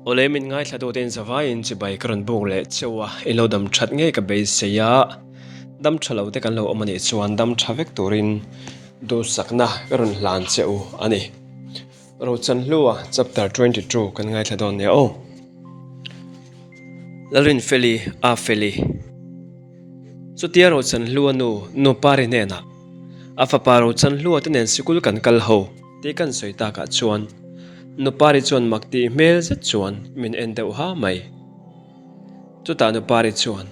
Awle min ngaithla tu te in zavaiin chibai ka rawn buk leh cheu a, in lo dam that ngei ka beisei a, dam tha lo te kan lo awm anih chuan dam tha vek turin duhsakna ka rawn hlan che u a ni. Rochanhlua chapter 22 kan ngaithla dawn nia aw. Lalrinfeli a feli. Chutia Rochanhlua nu Nupari hnenah a fapa Rochanhlua te nen sikul kan kal ho tih kan sawi takah chuan Nupari chuan mak tih hmel zet chuan min en deuh ha mai. Chutah Nupari chuan,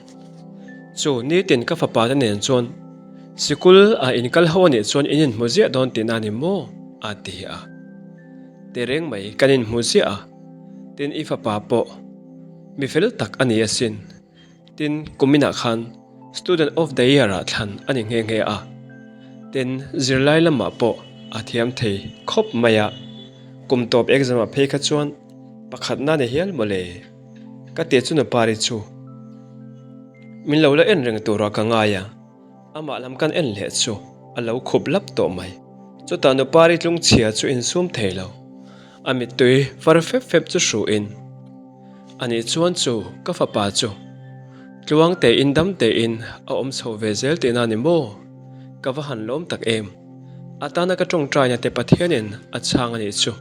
Chu nitin ka fapa te nen chuan sikul ah in kal ho anih chuan in inhmu ziah dawn tihna a ni maw? a ti a. Tehreng mai kan inhmu ziah a, tin i fapa pawh mi fel tak a ni asin. Tin, kuminah khan Student of the Year ah thlan a ni nghe nghe a, tin zirlai lamah pawh a thiam thei khawp mai a, kum tawp exam ah phei kha chuan pakhatna ni hial mawle ka ti chu Nupari chu min lo la en reng turah ka ngai a. Amah lam kan en leh chu a lo khup lap tawh mai. Chutah Nupari tlungchhia chu insum thei lo. A mittui far fep fep chu hruin, Anih chuan chu ka fapa chu tluang tein dam tein a awm chho ve zel tihna ni maw? Ka va han lawm tak em! A tana ka tawngtaina te Pathianin a chhang anih chu.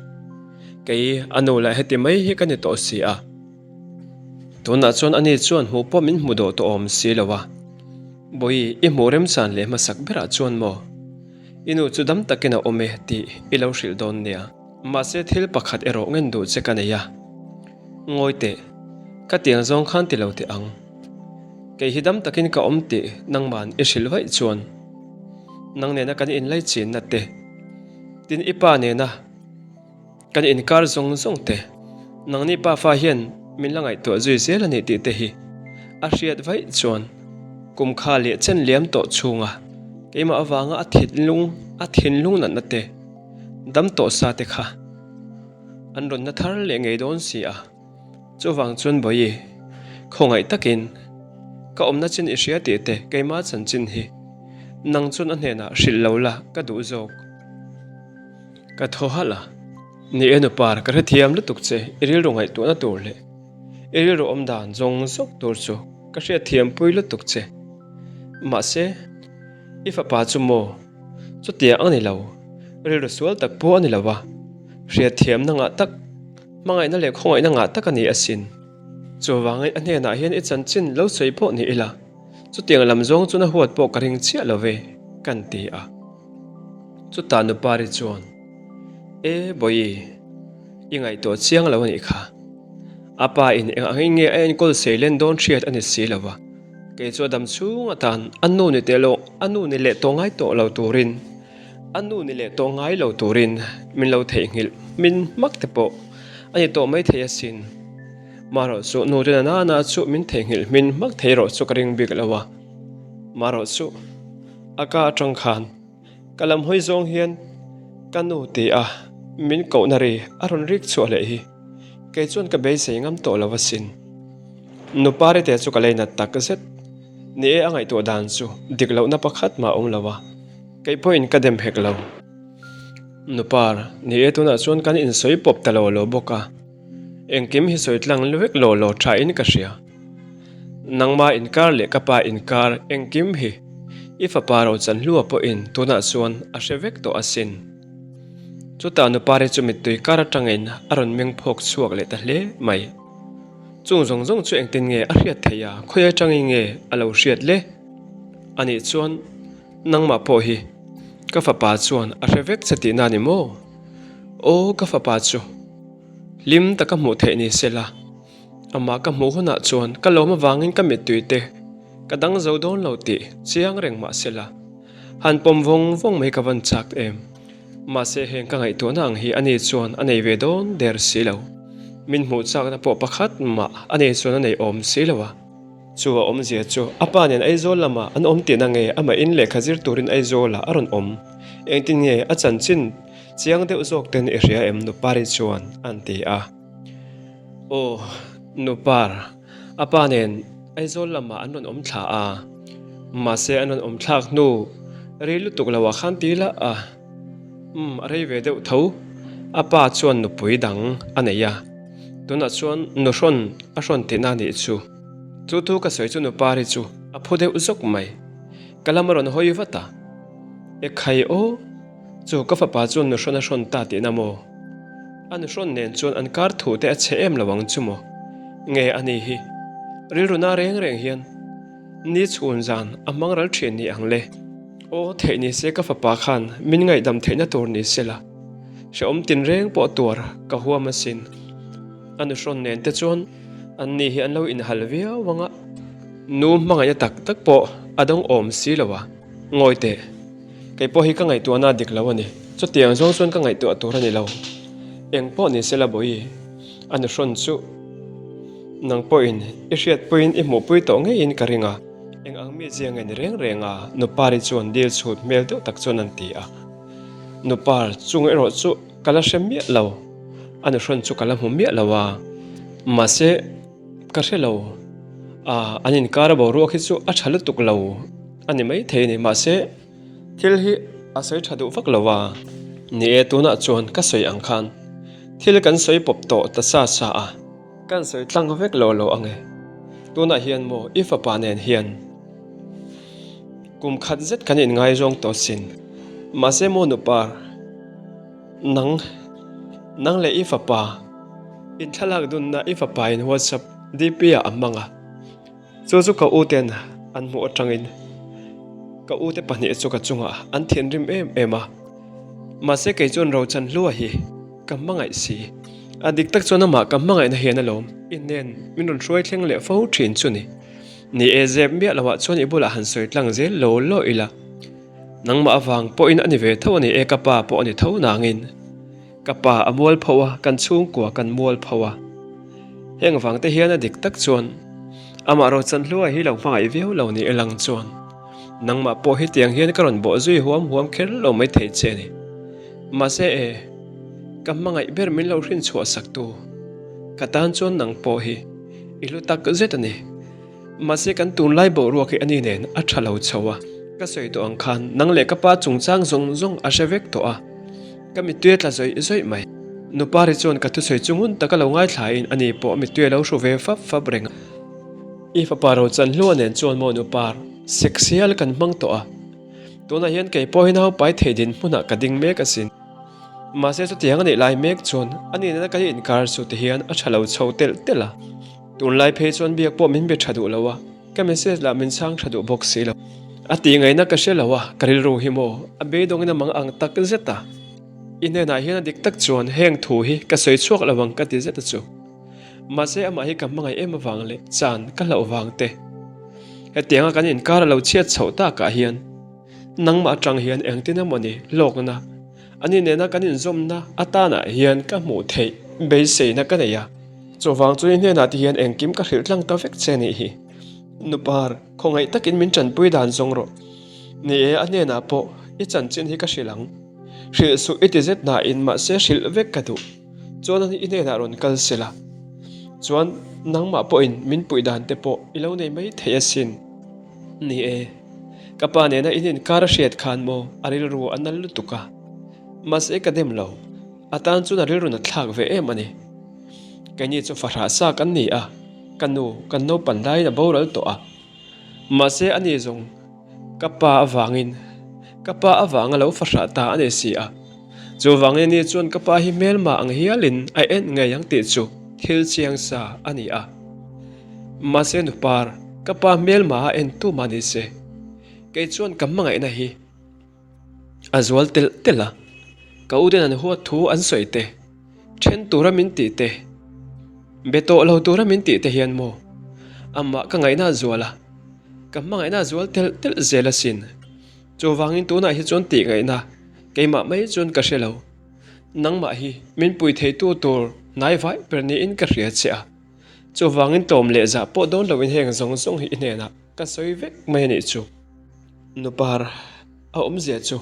Kei a nu lah heti mai hi ka ni tawh si a. Tunah chuan ani chuan hmuh pawh min hmu dawh tawh awm si lo a. Bawi, i hmuh remchan leh hmasak berah chuan maw? I nu chu dam takin a awm e tih i lo hrilh dawn nia. Mahse thil pakhat erawh ngen duh che ka nei a. Ngawi teh, ka tiang zawng khan ti lo teh ang. Kei hi dam takin ka awm tih nangman i hrilh vaih chuan nang nena kan inlaichinna te, tin i pa nena Kan inkar zawng zawng te, nangni pafa hian min la ngaihtuah zui zel a nih tih te hi a hriat vaih chuan kum kha leh chen liam tawh chhunga keimah avanga a thinlung a thinlung natna te dam tawh sa te kha an rawn na thar leh ngei dawn si a. Chuvang chuan Bawihi, khawngaih takin ka awmna chin i hria tih te keimah chanchin hi nang chuan a hnenah hrilh lo la ka duh zawk. Ka thaw halh a, Ni e nupar, ka hrethiam lutuk che, i rilru ngaihtuahna tur leh i rilru awm dan zawng zawk tur chu ka hriatthiam pui lutuk che. Mahse, i fapa chu maw? Chutiang a ni lo, rilru sual tak pawh a ni lo a, hriatthiamna ngah tak, hmangaihna leh khawngaihna ngah tak a ni asin. Chuvangin a hnenah hian i chanchin lo sawi pawh ni ila, chutiang lam zawng chuan a huat pawh ka ring chiah lo ve, kan ti a. Chutah Nupari chuan, E Bawihi, i ngaihtuah chiang lo a nih kha. A pa in eng angin nge a enkawl sei len dawn hriat a ni si lo va, kei chu a dam chhung atan a nu ni teh lo, a nu ni leh tawh ngai tawh lo turin, a nu ni leh tawh ngai lo turin min lo theihnghilh min hmak te pawh a ni tawh mai thei asin. Marawh chu nu te nana na chu min theihnghilh hmin hmak thei rawh chu ka ring bik lo a, marawh chu. A ka atang khan ka lam hawi zawng hian ka nu ti a min kohna ri a rawn rik chhuah leh hi kei chuan ka beisei ngam tawh lo asin. Nupari te chu ka lei nat tak zet ni e a ngaihtuah dan chu dik lohna pakhat mah a awm lo a, kei pawhin ka dem hek lo. Nupar, ni e tunah chuan kan insawi pawp ta lo lo bawk a. Engkim hi sawi tlang vek law law tha in ka hria. Nangma inkar leh ka pa inkar engkim hi i fapa Rochanhlua pawhin tunah chuan a hre vek tawh asin. Chutah Nupari chu mittui kar atangin a rawn meng phawk chhuak leh ta hle mai. Chung zawng zawng chu engtin nge a hriat theih a, khawi atangin nge a lo hriat le? Anih chuan nangmah pawh hi ka fapa chuan a hre vek che tihna ni maw? Aw ka fapa chu. Hlim taka hmuh theih ni se la, amah ka hmuh hunah chuan ka lawm avangin ka mittui te ka dang zo dawn lo tih chiang reng mah se la, han pawm vawng vawng mai ka van chak em. Mahse heng ka ngaihtuahna ang hi ani chuan a nei ve dawn der si lo. Min hmuh chakna pawh pakhat mah a nei chuan a nei awm si lo a. Chu a awmzia chu a pa nen Aizawl lamah an awm tihna nge amah in lehkha zir turin Aizawlah a rawn awm? Engtin nge a chanchin Chiang deuh zawk ten i hria em Nupari chuan an ti a. Aw, Nupar, a pa nen Aizawl lamah an rawn awm thla a, mahse an rawn awm thlak hnu rei lutuk lo ah khan ti la a, umm a rei ve deuh tho, a pa chuan nupui dang a nei a. Tunah chuan nuhrawn a hrawn tihna a nih chu. Chu thu ka sawi chu Nupari chu a phu deuh zawk mai. Ka lam a rawn hawi vat a. Ekhai aw, chu ka fapa chuan nuhrawn a hrawn ta tihna maw? A nuhrawn nen chuan an kar thu te a chhe em lo ang chu maw? Nge a ni hi? Rilru na reng reng hian ni chhun zan a hmang ral thin ni ang le. Aw, theih ni se ka fapa khan min ngaihdam theihna tur ni se la. Hrehawm tinreng pawh tuar ka huam asin. A nuhrawn nen te chuan an ni hi an lo inhal viau ang a, nu hmangaihna tak tak pawh a dawng awm si lo a. Ngawi teh, kei pawh hi ka ngaihtuahna a dik lo a ni. Chutiang zawng chuan ka ngaihtuah tur a ni lo. Eng pawh ni se la Bawihi, a nuhrawn chu nang pawhin i hriatpuiin i hmuhpui tawh ngeiin ka ring a. Eng ang mi zia nge ni reng reng a, Nupari chuan dil chhut hmel deuh tak chuan an ti a. Nupar chung erawh chu ka la hre miah lo, a nuhrawn chu ka la hmu miah lo a, mahse ka hre lo, ah an inkar a boruak hi chu a tha lutuk lo a ni maithei a ni, mahse thil hi a sawi tha duh vak lo a, ni e tunah chuan ka sawi ang khan thil kan sawi pawp tawh ta sa sa a. Kan sawi tlang vek lo lo ang e. Tunah hian maw i fapa nen hian kum khat zet kan inngaizawng tawh sin. Mahse maw nupa nang nang leh i fapa in thlalak dunna i fapa in WhatsApp DP ah a hmang a. Chu chu ka u ten an hmuh atangin ka u te pahnih chu ka chungah an thinrim em em a. Mahse kei chuan Rochan hlua hi ka hmangaih si. A dik tak chuan amah ka hmangaihna hian alawm i hnen min rawn hruai thleng leh fo thin chu ni. Ni e zep miah loah chuan i bulah han sawi tlang zel lo lo ila. Nangmah avang pawhin a ni ve tho a ni e ka pa pawh a ni tho nangin. Ka pa a mual pho a, kan chhungkua kan mual pho a. Heng vang te hian a dik tak chuan amah Rochan hlua hi lo hmangaih viau lo ni elang chuan nangmah pawh hetiang hian ka rawn bawh zui huam huam kher lo mai thei che a ni. Mahse e, ka hmangaih ber min lo hrin chhuah sak tu, ka tan chuan nang pawh hi i hlu tak zet a ni. Mahse kan tunlai boruak hi ani nen a tha lo chho a, ka sawi tawh ang khan nang leh ka pa chungchang zawng zawng a hre vek tawh a, ka mittui a tla zawih zawih mai. Nupari chuan ka thusawi chu ngun taka lo ngaithlain ani pawh mittui a lo hru ve fap fap reng a. I fapa Rochan hlua nen chuan maw nupar, seksial kan hmang tawh a, tunah hian kei pawh hi naupai thei dinhmunah ka ding mek asin. Mahse chutiang a nih lai mek chuan ani nena kan inkar chu tihian a tha lo chho telh telh a. Tunlai phei chuan biak pawh min be tha duh lo a, ka message lah min chhang tha duh bawk si lo. A tih ngaihna ka hre lo a, ka rilru hi maw a beidawngin a mang ang tak zet a. I hnenah hian a dik tak chuan heng thu hi ka sawi chhuak lo ang ka ti zet a chu. Mahse amah hi ka hmangaih em avang leh chan ka hlauh vang te. Hetianga kan inkar a lo chhiat chhoh takah hian nangmah atang hian engtin emaw ni hlawkna Ani nena kan inzawmna atanah hian ka hmuh theih beiseina ka nei a, chuvang chu i hnenah ti hian engkim ka hrilh tlang ta vek che nih hi. Nupar, khawngaih takin min tanpui dan zawng rawh. Ni e, a hnenah pawh i chanchin hi ka hrilh ang. Hrilh suh i ti zet nain mahse hrilh vek ka duh. Chuan ani i hnenah rawn kal se la. Chuan nangmah pawhin min puih dan te pawh i lo nei mai thei asin. Ni e, ka pa nena in inkar a hriat khan maw a rilru a nal lutuk a, mahse ka dem lo, a tan chuan a rilru na thlak ve em a ni. Keini chu fahrah sa kan ni a, ka nu kan naupan laiin a boral tawh a, mahse ani zawng ka pa avangin ka pa avanga lo fahrah ta a ni si a, chuvangin ani chuan ka pa hi hmelma ang hialin a en ngei ang tih chu thil chiang sa a ni a. Mahse nupar, ka pa hmelma a en tu mah ni se, kei chuan ka hmangaihna hi a zual telh telh a, ka u ten an huat thu an sawi te, then tura min tih te, be tawh lo tura min tih te hian maw amah ka ngaihna a zual a, ka hmangaihna a zual telh telh zel asin. Chuvangin tunah hi chuan tih ngaihna keimah mai chuan ka hre lo, nangmah hi min pui theitu tur hnai vai ber niin ka hria che a. Chuvangin tlawm leh zah pawh dawn loin heng zawng zawng hi i hnenah ka sawi vek mai a nih chu. Nupar a awmzia chu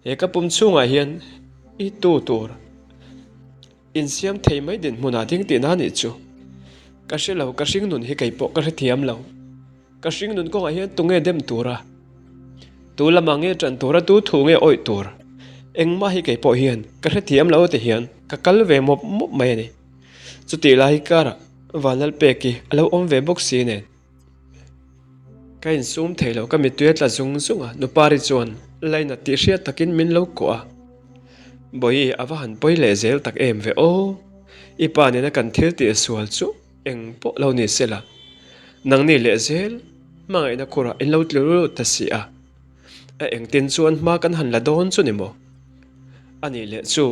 he ka pum chhungah hian i tu tur insiam thei mai dinhmunah ding tihna a nih chu. Ka hre lo, ka hring nun hi kei pawh ka hrethiam lo. Ka hring nun kawngah hian tunge dem tura, tu lamah nge ṭan tura, tu thu nge awih tur engmah hi kei pawh hian ka hrethiam lo ti hian ka kal ve mawp mawp mai a ni. Chutih lai karah Vanlalpeki a lo awm ve bawk si nen. Ka insum thei lo, ka mittui a tla zung zung a, Nupari chuan lainat tih hriat takin min lo kuah a. Bawihi a va han pawi leh zel tak em ve aw, i pa nena kan thil tih sual chu eng pawh lo ni se la, nangni leh zel hmangaihna khurah in lo tlu lut ta si a, a engtin chuan hma kan han la dawn chu ni maw? A nih leh chu,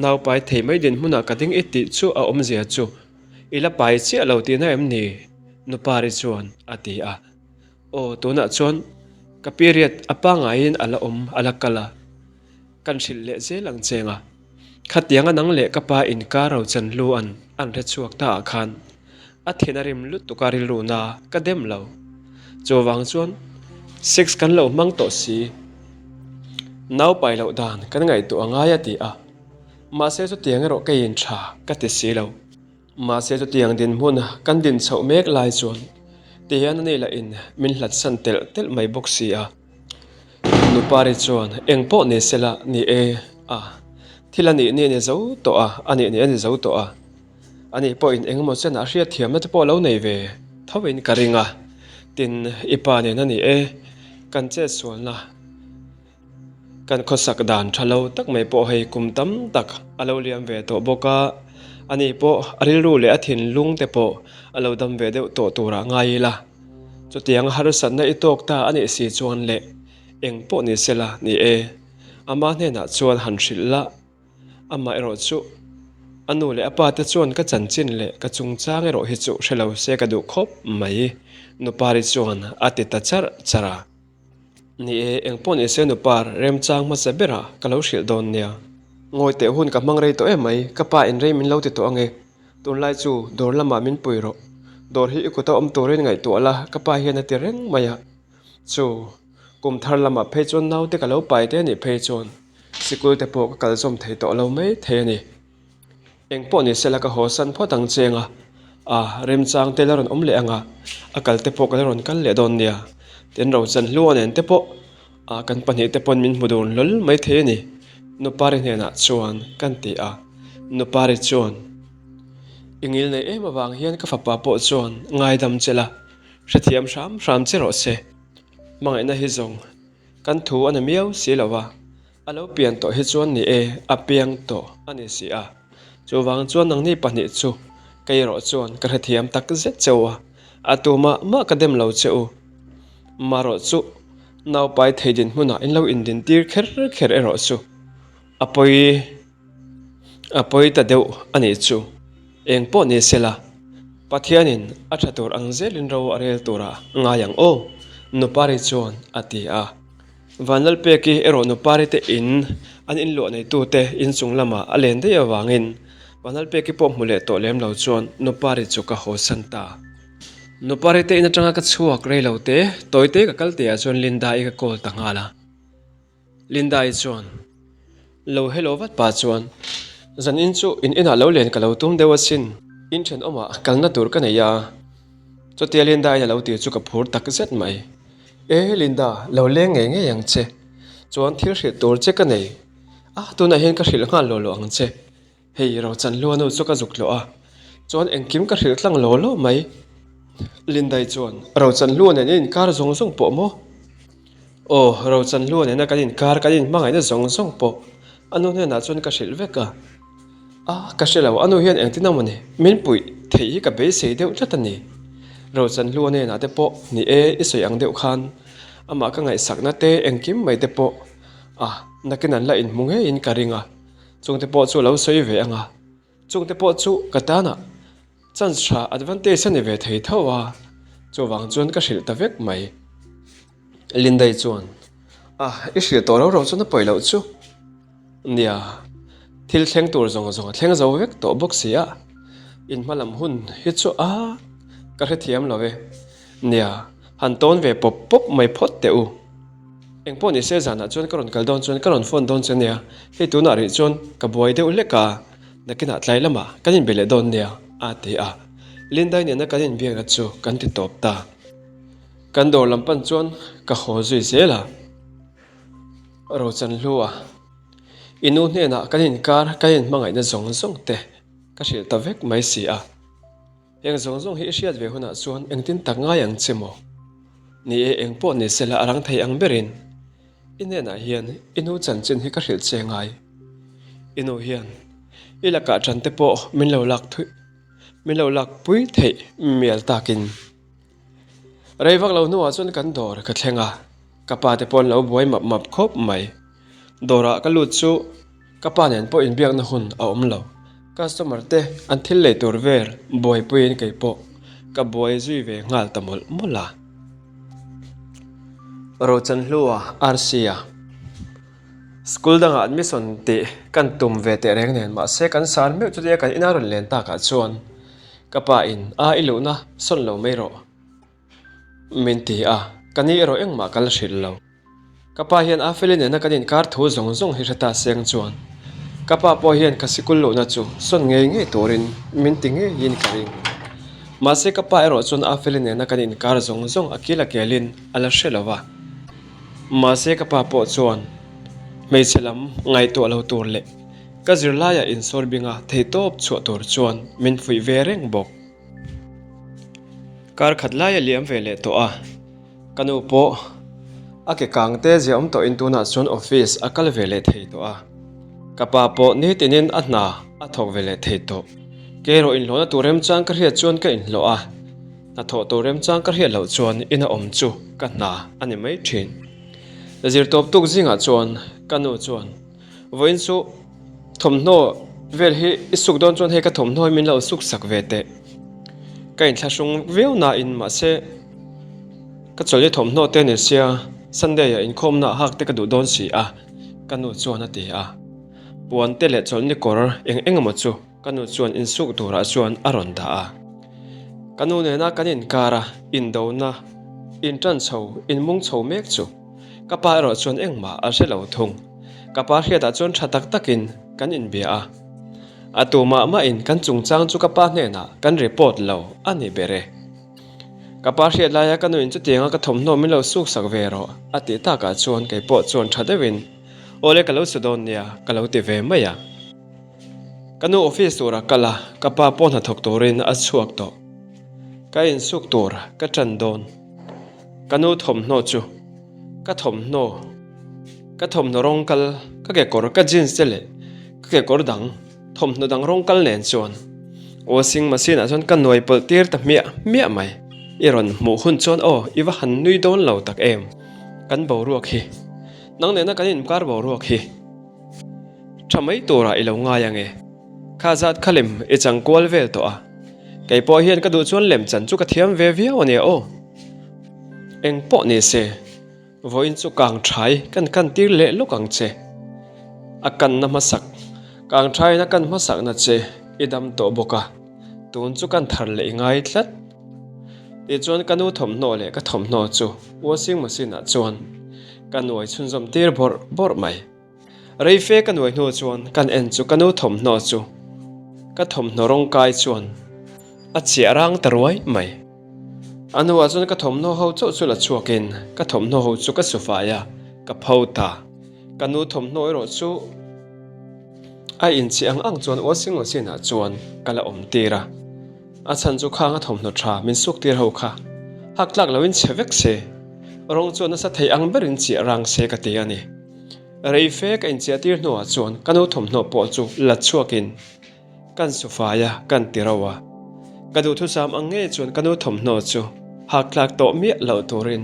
naupai thei mai dinhmunah ka ding i tih chu a awmzia chu. I la pai chiah lo tihna em ni? Nupari chuan a ti a. Aw, tunah chuan ka period a pangaiin a la awm, a la kal a. Kan hrilh leh zel ang cheng a. Khatianga nang leh ka pa inkar ro chan hlu an an hre chhuak ta ah khan a thin a rim lutuk a rilru na ka dem lo. Chuvang chuan sex kan lo hmang tawh si. Nau pai loh dan kan ngaihtuah a ngai a ti a. Mahse chutiang erawh ka in tha ka ti si lo. Mahse chutiang dinhmun kan din chhoh mek lai chuan tihian a ni lah in min hlat san telh telh mai bawk si a. Nupari chuan eng pawh ni sela ni e a, thil a nih ni a ni zo tawh a, a nih ni a ni zo tawh a. Ani pawhin eng emaw chen ah hriatthiamna te pawh lo nei ve tho in ka ring a. Tin, i pa nen a ni e, kan chetsualna. Kan khawsak dan tha lo tak mai pawh hei kum tam tak a lo liam ve tawh bawk a, ani pawh a rilru leh a thinlung te pawh a lo dam ve deuh tawh turah ngai ila. Chutiang harsatna i tawk ta a nih si chuan leh eng pawh ni sela ni e, ama hnenah chuan han hrilh la, amah erawh chu a nu leh a pa te chuan ka chanchin leh ka chungchang erawh hi chu hre lo se ka duh khawp mai, Nupari chuan a ti ta charh charh a. Ni e, eng pawh ni se nupa remchang hmasa berah ka lo hrilh dawn nia. Ngawi teh hun ka hmang rei tawh em mai, ka pa in rei min lo ti tawh ange. Tunlai chu dawr lamah min pui rawh. Dawr hi i kuta awm turin ngaihtuah la, ka pa hian a ti reng mai a. Chu, kum thar lamah phei chuan naute ka lo pai te anih phei chuan sikul te pawh ka kal zawm thei tawh lo mai thei a ni. Eng pawh ni sela ka haw san phawt ang cheng a, a remchang te la rawn awm leh ang a, a kal te pawh ka la rawn kal leh dawn nia. Tin Rochan Hlua nen te pawh a kan pahnih te pawn min hmu dun hlawl mai thei a ni, Nupari hnenah chuan kan ti a. Nupari chuan, I ngil nei em avang hian ka fapa pawh chuan ngaidam che la, hrethiam hram hram che rawh se. Hmangaihna hi zawng kan thu a ni miau si lo a. A lo pian tawh hi chuan ni e, a piang tawh a ni si a. Chuvang chuan nangni pahnih chu kei erawh chuan ka hrethiam tak zet che u a, a tu mah mah ka dem lo che u. Marawh chu naupai thei dinhmunah in lo indintir kher kher erawh chu a pawi a pawi ta deuh a nih chu. Eng pawh ni sela, Pathianin a tha tur ang zelin ro a rel turah ngai ang aw, Nupari chuan a ti a. Vanlalpeki erawh Nupari te in an inluah neitute inchung lamah a len daih avangin Vanlalpeki pawh hmu leh tawh lem lo chuan Nupari chu ka haw san ta. Nupari te in atanga ka chhuak rei lo te, tawi te ka kal tihah chuan Linda-i ka call ta nghal a. Linda-i chuan, Lo hello vat pa chuan, zan in chu in inah lo len ka lo tum deuh asin, in thenawmah kalna tur ka nei a. Chutia Linda-in a lo tir chu ka phur tak zet mai. E Linda, lo leng ngei ngei ang che. Chuan thil hrilh tur che ka nei. A, tunah hian ka hrilh nghal law law ang che. Hei Rochan Luanu chu ka zuk tlawh a, chuan engkim ka hrilh tlang law law mai. Lindai chuan, Rochan Lua nen i inkar zawng zawng pawh maw? Aw, Rochan Lua nena kan inkar kan inhmangaihna zawng zawng pawh a nu hnenah chuan ka hrilh vek a. A, ka hre lo, a nu hian engtin emaw ni, min puih theih hi ka beisei deuh tlat a ni. Rochan Lua hnenah te pawh ni e, i sawi ang deuh khan amah ka ngaihsakna te engkim mai te pawh a, nakin an la inhmu ngeiin ka ring a. Chungte pawh chu lo sawi ve ang a, chungte pawh chu ka tanah chance tha advantage a ni ve thei tho a, chuvang chuan ka hrilh ta vek mai. Lindai chuan, A, i hrilh tawh lo ro chuan a pawi loh chu. Nia, thil thleng tur zawng zawng a thleng zo vek tawh bawk si a, in hma lam hun hi chu a, ka hrethiam lo e. Nia, han tawn ve pawp pawp mai phawt teh u. Eng pawh ni se zanah chuan ka rawn kal dawn chuan ka rawn phone dawn che nia, hei tunah rih chuan ka buai deuh hlek a, nakinah tlai lamah kan inbe leh dawn nia a ti a. Lindai nena kan inbiakna chu kan ti tawp ta. Kan dawr lam pan chuan ka haw zui zel a, Rochanhlua, i nu hnenah kan inkar kan inhmangaihna zawng zawng te. Ka hrilh ta vek mai si a. Heng zawng zawng hi i hriat ve hunah chuan engtin tak ngai ang che maw? Ni e, eng pawh ni sela a rang thei ang berin i hnenah hian i nu chanchin hi ka hrilh che ngai. I nu hian i lakah ṭan te pawh min lo lak thui min lo lak pui theih mial takin. Rei vak lo hnuah chuan kan dawr ka thleng a, ka pa te pawh an lo buai map map khawp mai. Dawrah ka lut chu ka pa nen pawh inbiakna hun a awm lo. Customer te an thil lei tur vel buaipuiin kei pawh ka buai zui ve nghal ta mawlh mawlh a. Rochanhlua RC-a School dangah admission tih kan tum ve teh reng nen mahse kan sar meuh chutia kan ina rawn len takah chuan Ka pa in a i luhna sawn lo mai rawh min ti a, ka ni erawh engmah ka la hrilh lo. Ka pa hian a feli nena kan inkar thu zawng zawng hi hre ta seng chuan ka pa pawh hian ka sikul luhna chu sawn ngei ngei turin min ti ngeiin ka ring. Mahse ka pa erawh chuan a feli nena kan inkar zawng zawng a kil a kelin a la hre lo va. Mahse ka pa pawh chuan hmeichhe lam ngaihtuah lo tur leh Ka zirlaiah insawr binga theihtawp chhuah tur chuan min fuih ve reng bawk. Kar khat lai a liam ve leh tawh a, ka nu pawh a ke kang te zia awm tawhin tunah chuan office a kal ve leh thei tawh a, ka pa pawh nitinin a hna a thawk ve leh thei tawh. Ke erawh inhlawhna tur remchang ka hriat chuan ka inhlawh a, hnathawh tur remchang ka hriat loh chuan ina awm chu ka hna a ni mai thin. Zirtawp tuk zingah chuan ka nu chuan. Vawiin chu thawmhnaw vel hi i suk dawn chuan hei ka thawmhnaw hi min lo suk sak ve teh. Ka inthlahrung viau nain mahse ka chawlhni thawmhnaw te ni sia Sunday ah inkhawmna hak te ka duh dawn si a ka nu chuan a ti a. Puan te leh chawlhni kawr eng eng emaw chu ka nu chuan insuk turah chuan a rawn dah a. Ka nu nena kan inkar a indona intan chho inmung chho mek chu ka pa erawh chuan engmah a hre lo thung. Ka pa hriatah chuan tha tak takin kan inbia a, a tu mah mahin kan chungchang chu ka pa hnenah kan report lo a ni ber e. Ka pa hriat laia ka nuin chutianga ka thawmhnaw min lo suk sak ve rawh a tih takah chuan kei pawh chuan tha deuhin Awle ka lo su dawn nia ka lo ti ve mai a. Ka nu office turah kal a, ka pa pawh hnathawk turin a chhuak tawh. Ka insuk tur ka tan dawn. Ka nu thawmhnaw chu ka thawmhnaw ka thawmhnaw rawng kal ka kekawr ka jeans te leh ka kekawr dang thawmhnaw dang rawng kal nen chuan washing machine ah chuan ka nuai pawlh tir ta hmiah hmiah mai i rawn hmuh hun chuan aw i va han nui dawn lo tak em kan boruak hi nang nena kan inkar boruak hi tha mai turah i lo ngai ange. Kha zat kha lem i chang kual vel tawh a, kei pawh hian ka duh chuan lem chan chu ka thiam ve viau a nia aw. Eng pawh ni se, vawiin chu kang thai kan kan tir leh lawk ang che. A kanna hmasak, kang thaiin a kan hmasakna che i dam tawh bawk a, tun chu kan thar leh i ngai tlat. Tichuan ka nu thawmhnaw leh ka thawmhnaw chu washing machine ah chuan ka nuai chhunzawm tir bawrh bawrh mai. Rei fe ka nuai hnu chuan kan en chu ka nu thawmhnaw chu ka thawmhnaw rawng kai chuan a chiah rang ta ruai mai. A hnuah chuan ka thawmhnaw ho chauh chu la chhuakin ka thawmhnaw ho chu ka su fai a, ka pho ta. Ka nu thawmhnaw erawh chu a inchih ang ang chuan washing machine ah chuan ka la awm tir a. A chhan chu khang a thawmhnaw tha min suk tir ho kha hak tlak loin chhe vek se, rawng chuan nasa thei ang berin chiah rang se ka ti a ni. Rei fe ka inchiah tir hnuah chuan ka nu thawmhnaw pawh chu la chhuakin kan su fai a, kan ti ro a. Ka duhthusam ang ngei chuan ka nu thawmhnaw chu hak tlak tawh miah loh turin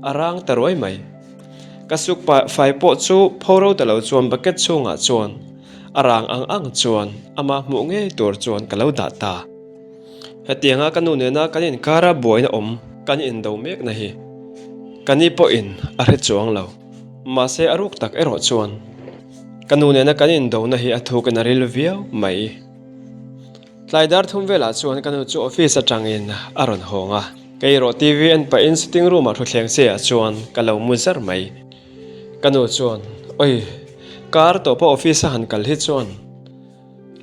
a rang ta ruai mai. Ka suk fai pawh chu pho ro ta lo chuan bucket chhungah chuan a rang ang ang chuan amah hmuh ngei tur chuan ka lo dah ta. Hetianga ka nu nena kan inkara buaina awm kan indo mekna hi ka ni pawhin a hre chuang lo. Mahse a ruk tak erawh chuan ka nu nena kan indona hi a thukin a ril viau mai. Tlai dar thum velah chuan ka nu chu office atangin a rawn hawng a, kei erawh TV en pahin sitting room ah thutthleng che ah chuan ka lo mu zar mai. Ka nu chuan, Oi, kar tawpa office a han kal hi chuan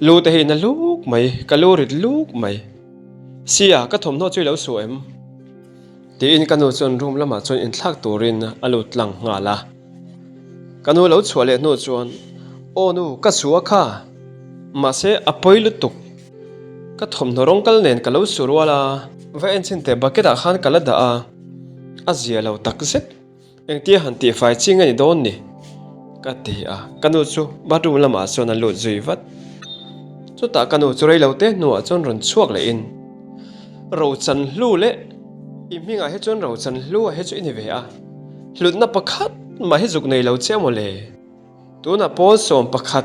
lu te hi na luk mai, ka lu rit luk mai. Sia, ka thawmhnaw chu i lo suh em? Tiin ka nu chuan room lamah chuan inthlak turin a lut tlang nghal a. Ka nu lo chhuah leh hnu chuan, Aw nu, ka su a kha. Mahse, a pawi lutuk. Ka thawmhnaw rawng kal nen ka lo su rual a, va en chhin teh bucket ah khan ka la dah a, a zia lo tak zet. Engtia han tihfai chi nge ni dawn ni? Ka ti a, ka nu chu bathroom lamah chuan a lut zui vat. Chutah ka nu chu rei lo te hnuah chuan rawn chhuak lehin, Rochan hlu leh i hmingah hi chuan Rochan hlu ah hi chu i ni ve a, hlutna pakhat mah hi zuk nei lo che maw le? Tunah pawl 11,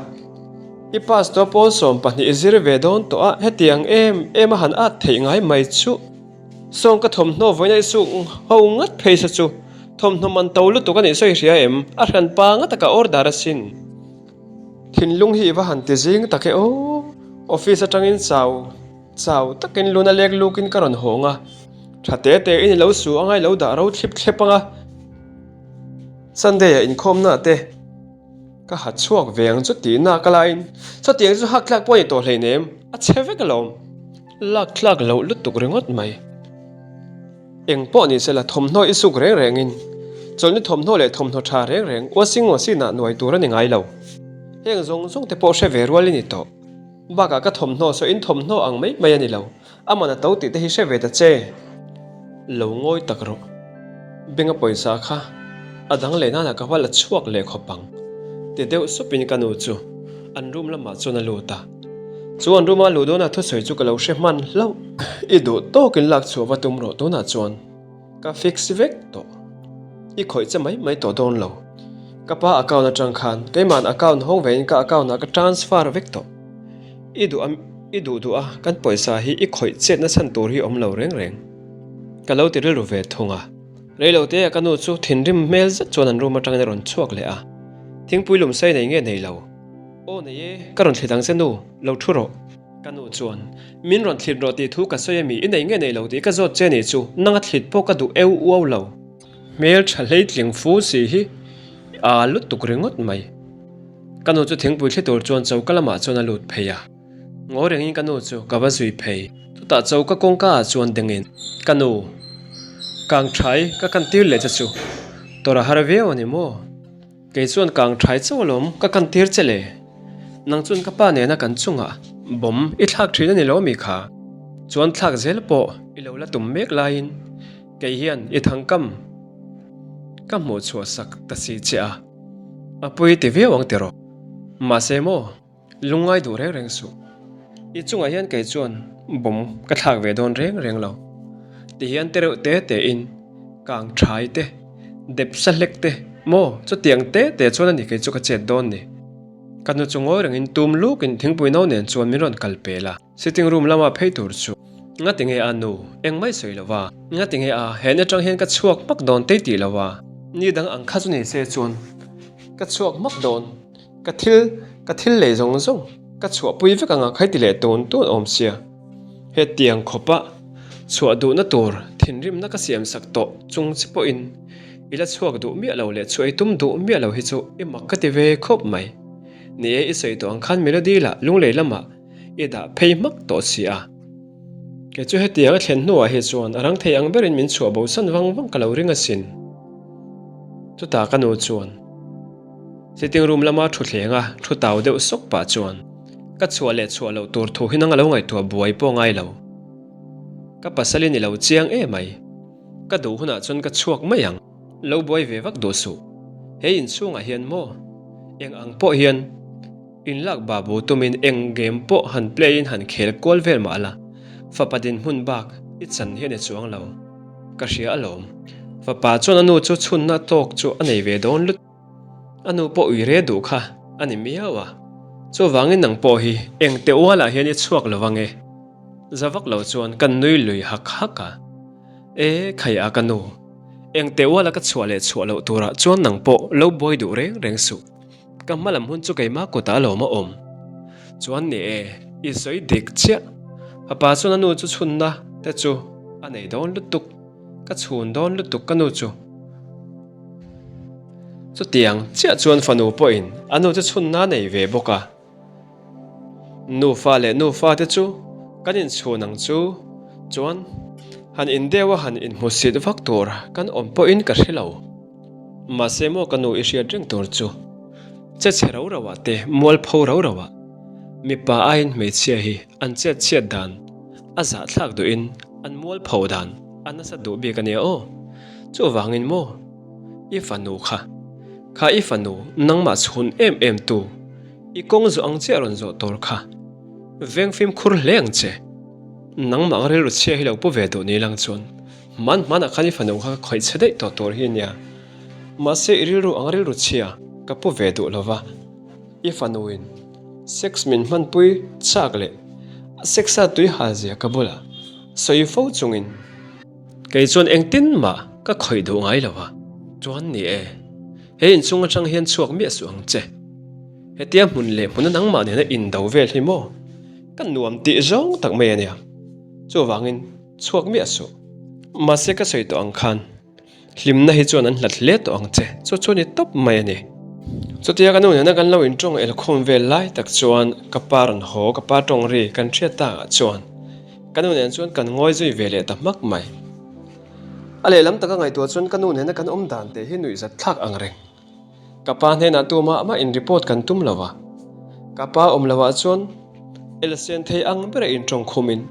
i pass tawh pawl 12 i zir ve dawn tawh a, hetiang em em a han at theih ngai mai chuh. Sawng ka thawmhnaw vawiin a i suk ho ngat phei sa chu thawmhnaw man to lutuk a nih sawi hria em? A hran pa nga taka order asin. Thinlung hi i va han ti zing tak e aw. Office atangin chau chau takin luna lek lukin ka rawn hawng a, tha te te in i lo su anga i lo dah ro thlip thlep anga. Sunday ah inkhawmna te ka ha chhuak ve ang chu tihna ka laiin chutiang chu hak tlak pawh a ni tawh hleinem, a chhe vek alawm. Lak tlak loh lutuk ringawt mai. Eng pawh ni sela thawmhnaw i suk reng rengin chawlhni thawmhnaw leh thawmhnaw tha reng reng washing machine ah nuai tur a ni ngai lo. Heng zawng zawng te pawh hre ve rual i ni tawh. Bakah ka thawmhnaw saw in thawmhnaw ang mai mai a ni lo. A man a to tih te hi hre ve ta che. Lo ngawi tak rawh. Benga pawisa kha a dang leh nana ka va la chhuak leh khawp ang. Ti deuh supin ka nu chu an room lamah chuan a lut a. Chu an room a luh dawnah thusawi chu ka lo hre hman hlauh. I duh tawkin lak chhuah va tum rawh tunah chuan ka fix vek tawh. I khawih che mai mai tawh dawn lo. Ka pa account atang khan keima'n account hawng vein ka account ah ka transfer vek tawh. I duh a i duh duh a kan pawisa hi i khawih chetna chhan tur hi awm lo reng reng. Ka lo ti rilru ve thung a. Reilote a ka nu chu thinrim hmel zet chuan an room atangin a rawn chhuak leh a. Thingpui lum sei nei nge nei lo. Aw nei e, ka rawn thlit ang che nu, lo thu rawh. Ka nu chuan, Min rawn thlit rawh tih thu ka sawi a mi, i nei nge nei lo tih ka zawt che nih chu, nanga thlit pawh ka duh eu uau lo. Hmel tha hleitling fu si hi i aa lutuk ringawt mai. Ka nu chu thingpui thli tur chuan choka lamah chuan a lut phei a. Ngawi rengin ka nu chu ka va zui phei. Chutah choka kawngka ah chuan dengin, Ka nu, kang thai ka kan tir leh che chu, tawrh a har viau a ni maw? Kei chuan kang thai chauh alawm ka kan tir che le. Nang chuan ka pa nena kan chungah bawm i thlak thin a ni lo mi kha? Chuan thlak zel pawh i lo la tum mek laiin kei hian i thangkam ka hmuh chhuah sak ta si che a, a pui ti viau ang tiraw. Mahse maw? Lungngai duh reng reng suh. I chungah hian kei chuan bawm ka thlak ve dawn reng reng lo. Ti hian te reuh te te in kang thai te, dep sa hlek te maw chutiang te te chuan a ni kei chu ka chet dawn ni. Ka nu chu ngawi rengin tum lukin thingpui no nen chuan min rawn kal pel a. Sitting room lama phei tur chu ngati nge a nu engmah i sawi lo va, ngati nge a he atang hian ka chhuak hmak dawn tei tih lo a. Ni dang ang kha chu ni se chuan ka chhuak hmak dawn. Ka thil, ka thil lei zawng zawng ka chhuahpui vek anga khai ti leh tun tun awm sia. Hetiang khawpa chhuah duhna tur thinrimna ka siam sak tawh chung che pawhin i la chhuak duh miah lo leh chhuah i tum duh miah lo hi chu i mak ka ti ve khawp mai. Ni e, i sawi tawh ang khan Melody lah lunglei lamah i dah phei hmak tawh si a. Kei chu hetiang a thlen hnuah hi chuan a rang thei ang berin min chhuah bosan vang vang ka lo ring asin. Chutah ka nu chuan. Sitting room lama thutthleng a thu tau deuh sawk pah chuan ka chhuah leh chhuah loh tur thu hi nang a lo ngaihtuah buai pawh ngai lo. Ka pasal i ni lo chiang em mai. Ka duh hunah chuan ka chhuak mai ang. Lo buai ve vak duh suh. He inchhungah hian maw? Eng ang pawh hian inlak babu tumin eng game pawh han play in han khel kual vel mah la, fapa dinhmun bak i chan hi a ni chuang lo. Ka hria alawm. Fapa chuan a nu chu chhunna tawk chu a nei ve dawn lut. A nu pawh ui re duh kha a ni miau a, chuvangin nang pawh hi eng teh ualah hian i chhuak lo ange. Za vak lo chuan kan nui lui hak hak a, E khai a ka nu, eng teh uala ka chhuah leh chhuah loh turah chuan nang pawh lo buai duh reng reng suh. Ka hma lam hun chu keimah kutah alawm a awm. Chuan ni e, i sawi dik chiah. Fapa chuan a nu chu chhunna te chu a nei dawn lutuk, ka chhun dawn lutuk ka nu chu. Chutiang chiah chuan fanu pawhin a nu chu chhunna a nei ve bawk a. Nufa leh nufa te chu kan inchhun ang chu chuan han indeu a han inhmusit vak tur kan awm pawhin ka hre lo. Mahse maw ka nu i hriat reng tur chu che chhe ro ro ah te mualpho ro ro ah mipa aiin hmeichhia hi an chet chhiat dan. A zahthlak duhin an mualpho dan a nasa duh bik a nia aw. Chuvangin maw i fanu kha, kha i fanu nangmah chhun em em tu, i kawng zawh ang chiah rawn zawh tur kha veng fimkhur hle ang che. Nangmah ang rilru chhia hi lo pu ve duh ni lang chuan hman hmanah khan i fanu kha ka khawih chhe daih tawh tur hi a nia. Mahse i rilru ang rilru chhia ka pu ve duh lova, i fanuin sex min hmanpui chak leh a sex a tui hal zia ka bulah sawi fo chungin kei chuan engtin mah ka khawih duh ngai lo a. Chuan ni e, he inchhung atang hian chhuak miah suh ang che. Hetia hmun leh hmuna nangmah nena indo vel hi maw ka nuam tih zawng tak mai a nia. Chuvangin chhuak miah suh. Mahse ka sawi tawh ang khan Hlimna hi chuan an hlat hle tawh ang che, chu chu ni tawp mai a ni. Chutia ka nu nena kan lo intawng elkhawm vel lai tak chuan ka pa rawn haw, ka pa tawng ri kan hriat takah chuan ka nu nen chuan kan ngawi zui ve leh ta hmak mai. A lehlam taka ngaihtuah chuan ka nu nena kan awm dan teh hi nuihzat thlak ang reng. Ka pa hnenah tumah mah in report kan tum lo a, ka pa awm loh ah chuan elsen thei ang bera in tawng khum in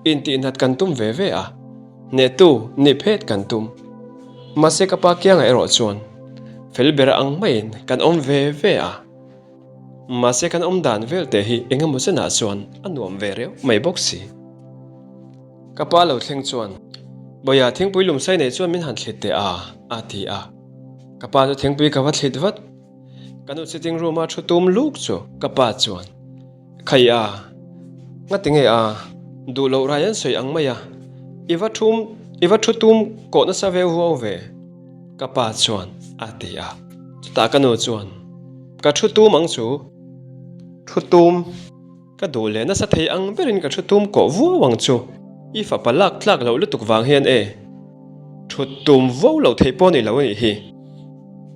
intihnat kan tum ve ve a, hnehtu nih phet kan tum. Mahse ka pa kiangah erawh chuan fel bera ang maiin kan awm ve ve a, mahse kan awm dan vel te hi engemaw zenah chuan a nuam ve reuh mai bawk si. Ka pa lo thleng chuan, Bawia thingpui lumsai nei chuan min han thlit teh a, a ti a. Ka pa chu thingpui ka va thlit vat. Ka nu sitting room a thu tum luk chu ka pa chuan, Khai a, ngati nge a, duh loh rai an sawi ang mai a, i va thum, i va thu tum kawh nasa veu huau ve, ka pa chuan a ti a. Chutah ka nu chuan, Ka thu tum ang chu, thu tum. Ka duh leh nasa thei ang berin ka thu tum kawh vuau ang chu. I fapa lak tlak loh lutuk vang hian e. Thut tum vo loh theih pawh ni lo a nih hi.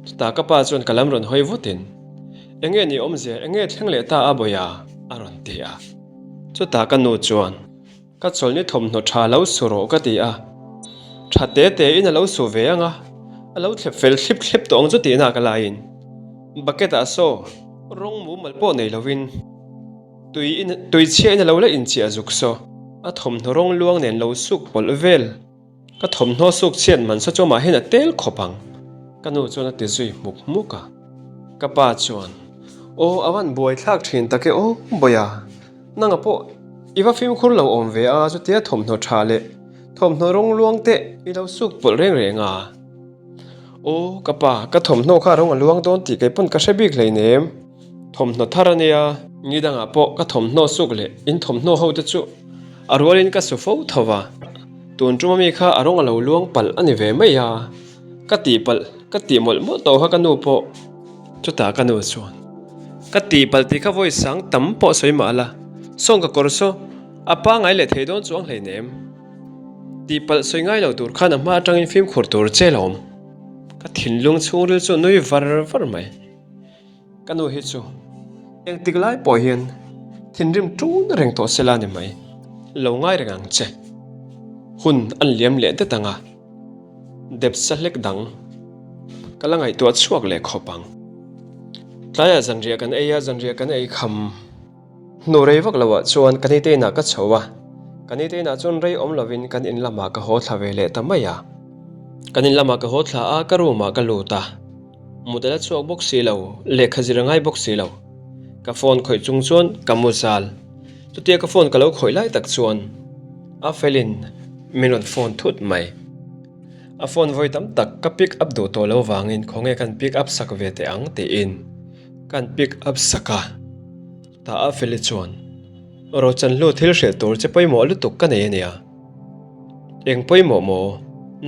Chutah ka pa chuan ka lam rawn hawi vutin, Enge ni awmzia, enge thleng leh ta a Bawia? a rawn ti a. Chutah ka nu chuan, Ka chawlhni thawmhnaw tha lo su rawh ka ti a. Tha te te in a lo su ve ang a, a lo thlep fel thlip thlep tawh ang chu tihna ka laiin bucket ah saw rawng mumal pawh nei lovin tui in tui chhia in a lo la inchiah zuk saw a thawmhnaw rawng luang nen lo suk pawlh vel. Ka thawmhnaw suk chhiat man saw chu amah hian a tel khawp ang, ka nu chuan a ti zui hmuk hmuk a. Ka pa chuan, Aw, a van buai thlak thin tak e aw, Bawia, nanga pawh i va fimkhur lo awm ve a, chutia thawmhnaw tha leh thawmhnaw rawng luang te i lo suk pawlh reng reng a. Aw, ka pa, ka thawmhnaw kha rawng a luang dawn tih kei pawn ka hre bik hleinem. Thawmhnaw thar a nia, ni dangah pawh ka thawmhnaw suk leh in thawmhnaw ho te chu a rualin ka su fo tho va, tun tum ami kha a rawng a lo luang palh a ni ve mai a, ka tih palh ka tih mawlh mawlh tawh kha ka nu pawh chutah ka nu chuan ka tih palh tih kha vawi sang tam pawh sawi mah la, sawng ka kawr saw a pangai leh thei dawn chuang hleinem, tih palh sawi ngai lo tur khan a hma atangin fimkhur tur che lawm, ka thinlung chhungril chu nui var var mai. Ka nu hi chu engtik lai pawh hian thinrim ṭun reng tawh sela ni mai, lo ngai reng ang che. Hun an liam leh det ang a, dep sa hlek dang ka la ngaihtuah chhuak leh khawp ang. Tlaiah zanriah kan ei a, zanriah kan ei kham. Hnu rei vak loah chuan ka nite inah ka chho a, ka nite inah chuan rei awm lovin kan in lamah ka haw thla ve leh ta mai a. Kan in lamah ka haw thla a, ka room ah ka lut a. Mut a la chhuak bawk si lo, lehkha zir a ngai bawk si lo. Ka phone khawih chung chuan ka mu zal. Chutia ka phone ka lo khawih lai tak chuan a felin min rawn phone thut mai. A phone vawi tam tak ka pick up duh tawh lo vangin khawnge kan pick up sak ve teh ang tiin kan pick up sak a. Chutah a feli chuan Rochanhlu thil hrilh tur che pawimawh lutuk ka nei a nia. Eng pawimawh maw?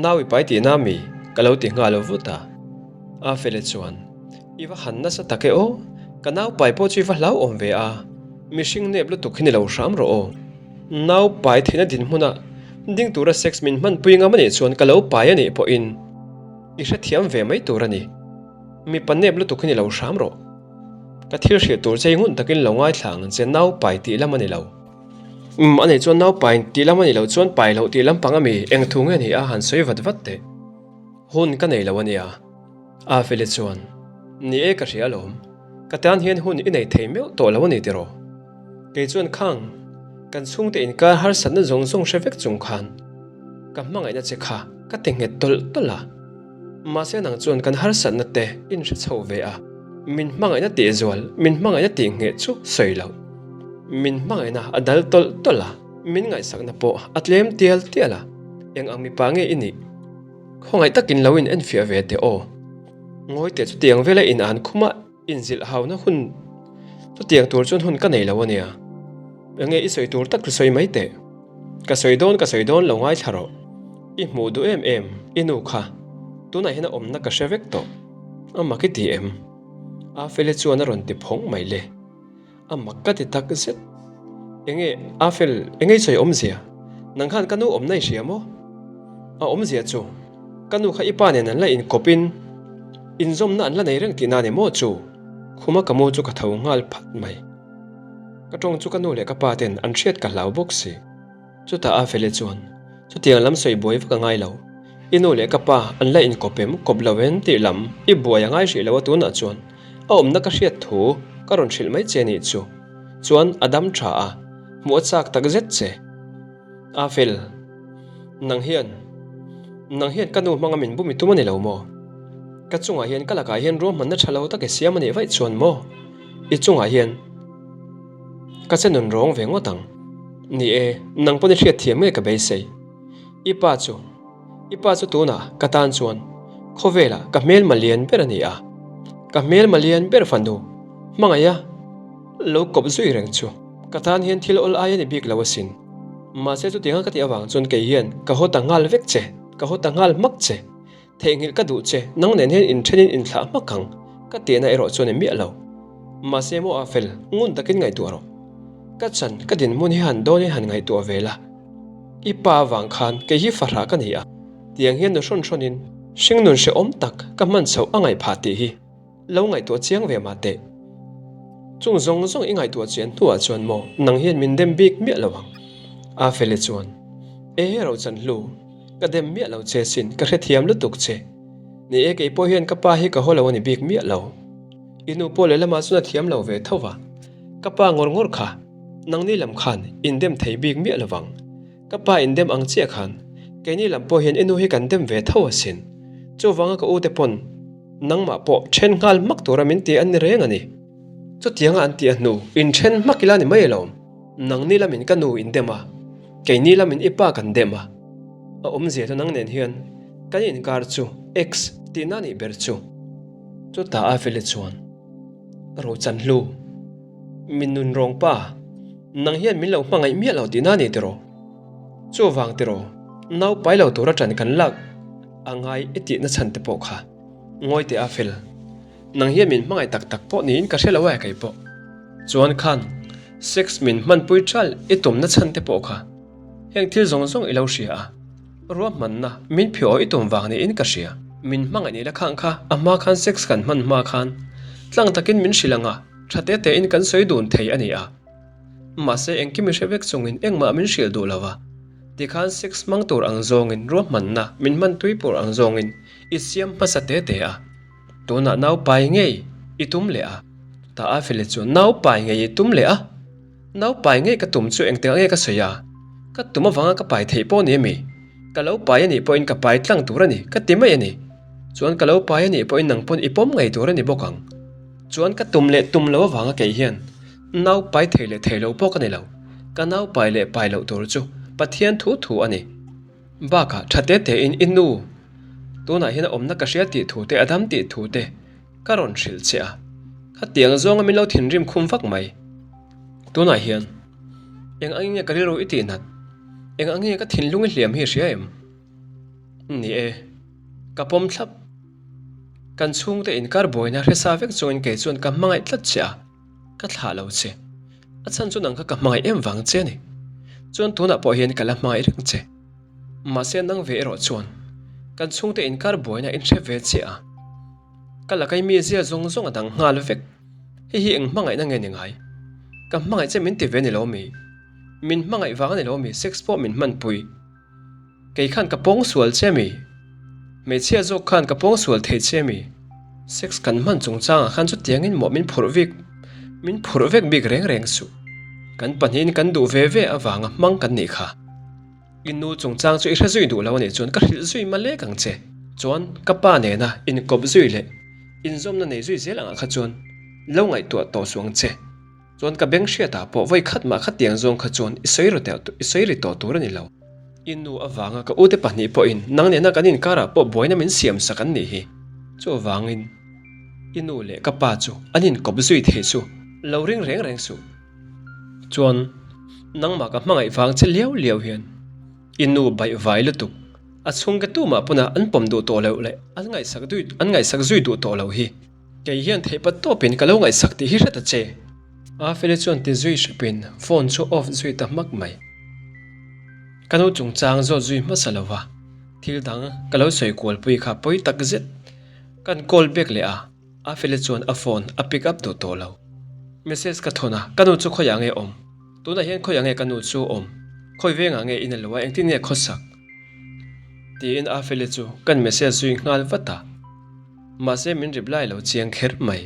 Nau i pai tihna mi? Ka lo ti nghal vut a. A fele chuan, I va han nasa tak e aw, ka nau pai pawh chu i va hlauhawm ve a, mihring nep lutuk hi ni lo hram rawh aw. Nau pai theihna dinhmuna ding tura sex min hmanpui ngam anih chuan ka lo pai anih pawhin i hrethiam ve mai tur a ni. Mipa nep lutuk hi ni lo hram rawh. Ka thil hrilh tur che i ngun takin lo ngaithla ang che nau pai tih lam a ni lo. Umm a nei chuan nau pai tih lam a nih loh chuan pai loh tih lampang a mi eng thu nge ni a han sawi vat vat teh. Hun ka nei lo a nia. A Feli chuan, Ni e ka hria alawm. Ka tan hian hun i nei thei meuh tawh lo a ni tiraw? Kei chuan khang. Kan chhungte inkar harsatna zawng zawng hre vek chung khan ka hmangaihna che kha ka ti nghet tawlh tawlh a. Mahse nang chuan kan harsatna te in hre chho ve a, min hmangaihna tih zual, min hmangaihna tih ngheh chu sawi loh. Min hmangaihna a dal tawlh tawlh a, min ngaihsakna pawh a tlem tial tial a, eng ang mipa nge i nih? Khawngaih takin lo in enfiah ve teh aw. Ngawi teh chutiang vela in an khuma inzilh hauna hun chutiang tur chuan hun ka nei lo ania. Enge i sawi tur tak chu sawi mai teh. Ka sawi dawn ka sawi dawn lo ngaithla rawh. I hmuh duh em em i nu kha tunah hian a awmna ka hre vek tawh. A mak i ti em? Afeli chuan a rawn ti phawng mai le. A mak ka ti tak zet. Enge Afel, enge i sawi awmzia? Nang khan ka nu awmna i hria maw? A awmzia chu, ka nu kha i pa nen an la inkawpin inzawmna an la nei reng tihna a ni maw chu? Khuma ka mu chu ka tho nghal phat mai. Ka tawng chu ka nu leh ka pa ten an hriat ka hlau bawk si. Chutah a fele chuan, Chutiang lam sawi buai vak a ngai lo. I nu leh ka pa an la inkawp em, kawp lo em tih lam i buai a ngai hrih lo a tunah chuan a awmna ka hriat thu ka rawn hrilh mai che nih chu. Chuan a dam tha a, hmuh a chak tak zet che. A fel, nang hian, nang hian ka nu hmanga min bum i tum a ni lo maw? Ka chungah hian ka lakah hian ruahmanna tha lo tak i siam a nih vaih chuan maw? I chungah hian. Ka che nun rawng ve ngawt ang. Ni e, nang pawn i hriat thiam nge ka beisei. I pa chu, i pa chu tunah ka tan chuan khawvelah ka hmelma lian ber a ni a. Ka hmelma lian ber fanu, hmangaiha lo kawp zui reng chu ka tan hian thil awl ai a ni bik lo asin. Mahse chutianga ka tih avang chuan kei hian ka haw ta nghal vek che, ka haw ta nghal hmak che. Theihnghilh ka duh che, nang nen hian inthenin inthlah hmak ang, ka tihna erawh chuan i miah lo. Mahse maw a fel, ngun takin ngaihtuah rawh. Ka chan, ka dinhmun hi han dawnin han ngaihtuah ve la. I pa avang khan kei hi fahrah ka ni a, tiang hian nu hrawn hrawnin hringnun hrehawm tak ka hman chhoh a ngaih phah tih hi. Lo ngaihtuah chiang ve mah teh. Chung zawng zawng i ngaihtuah chian hnuah chuan maw nang hian min dem bik miah lo ang. A fele chuan, E Rochanhlu, ka dem miah lo che sin, ka hrethiam lutuk che. Ni e, kei pawh hian ka pa hi ka haw lo a ni bik miah lo. I nu pawh lehlamah chuan a thiam lo ve tho va. Ka pa ngawr ngawr kha, nangni lam khan in dem thei bik miah lo vang. Ka pa in dem ang chiah khan, keini lam pawh hian i nu hi kan dem ve tho asin. Chuvanga ka ute pawn, Nangmah pawh then nghal hmak tura min ti an ni reng a ni. Chutianga an tih a hnu, in then hmak ila ni mai alawm. Nangni lamin ka nu in dem a, keini lamin i pa kan dem a. A awmzia chu nang nen hian kan inkar chu ex tihna nih ber chu. Chutah a vele chuan, Rochanhlu, min nun rawng pa, nang hian min lo hmangaih miah lo tihna ni tiraw? Chuvang tiraw, nau pai lo tura ṭan kan lak. A ngai i tihna chhan te pawh kha ngawi teh a fel. Nang hian min hmangaih tak tak pawh niin ka hre lo e kei pawh. Chuan khan sex min hmanpui ṭal i tumna chhan te pawh kha heng thil zawng zawng i lo hria a, ruahmanna min phiaw i tum vang niin ka hria. Min hmangaih ni la khang kha a hma khan sex kan hman hma khan tlang takin min hrilh ang a, ṭha te tein kan sawi dun thei a ni a. Mahse engkim i hre vek chungin engmah min hrilh duh lo a. Tikhan sex hmang tur ang zawngin ruahmanna min hman tui pur ang zawngin i siam hmasa te te a. Tunah nau pai ngei i tum leh a. Chutah a feli chu nau pai ngei i tum leh a. Nau pai ngei ka tum chu engtikah nge ka sawi a? Ka tum avanga ka pai theih pawh ni ami? Ka lo pai anih pawhin ka pai tlang tur a ni ka ti mai a ni. Chuan ka lo pai anih pawhin nang pawn i pawm ngei tur a ni bawk ang. Chuan ka tum leh tum lo avanga kei hian Nau pai thei leh thei lo pawh ka ni lo. Ka nau pai leh pai loh tur chu Pathian thu thu a ni. Bakah tha te tein i nu tunah hian a awmna ka hria tih thu te a dam tih thu te ka rawn hrilh che a. Khatiang zawnga min lo thinrim khum vak mai. Tunah hian eng angin nge ka rilru i tihnat? Eng angin nge ka thinlung i hliam hi i hria em? Ni e, ka pawm thlap. Kan chhungte inkar buaina hresa vek chungin kei chuan ka hmangaih tlat che a. Ka thlah lo che. A chhan chu nang kha ka hmangaih em vang che a ni. Chuan tunah pawh hian ka la hmangaih reng che. Mahse nang ve erawh chuan kan chhungte inkar buaina in hre ve che a. Ka lakai mi zia zawng zawng a dang nghal vek. Hei hi eng hmangaihna nge ni ngai? Ka hmangaih che min ti ve ni lo mi? Min hmangaih vang a ni lo mi? Sex pawh min hmanpui. Kei khan ka pawng sual che mi? Hmeichhia zawk khan ka pawng sual thei che mi? Sex kan hman chungchangah khan chutiangin mawh min phurh vik, min phurh vek bik reng reng suh. Kan pahnihin kan duh ve ve avanga hmang kan nih kha. I nu chungchang chu i hre zui duh lo a nih chuan ka hrilh zui ma lek ang che. Chuan ka pa nena inkawp zui leh inzawmna nei zui zel angah kha chuan lo ngaihtuah tawh suh ang che. Chuan ka beng hriatah pawh vawi khat mah khatiang zawng kha chuan i sawi i sawi ri tawh tur a ni lo. I nu avanga ka ute pahnih pawhin nang nena kan inkarah pawh buaina min siam sak an nih hi. Chuvangin i nu leh ka pa chu an inkawp zui thei chu lo ring reng reng suh. Chuan nangmah ka hmangaih vang che liau liau hian i nu baih vai lutuk a chhungte tumah pawnah an pawm duh tawh loh leh an ngaihsak an ngaihsak zui duh tawh loh hi. Kei hian theihpat tawpin ka lo ngaihsak tih hi hre ta che. Afeli chuan ti zui hrepin phone chu off zui ta hmak mai. Ka nu chungchang zawt zui hmasa lo va, thil dang ka lo sawi kualpui kha pawi tak zet. Kan call back leh a, Afeli chuan a phone a pick up duh tawh lo. Message ka thawn a, ka nu chu khawiah nge awm? Tunah hian khawiah nge ka nu chu awm? Khawi vengah nge in a lo a, engtin nge khawsak? Tiin Afeli chu kan message zui nghal vat a. Mahse min reply lo chiang kher mai.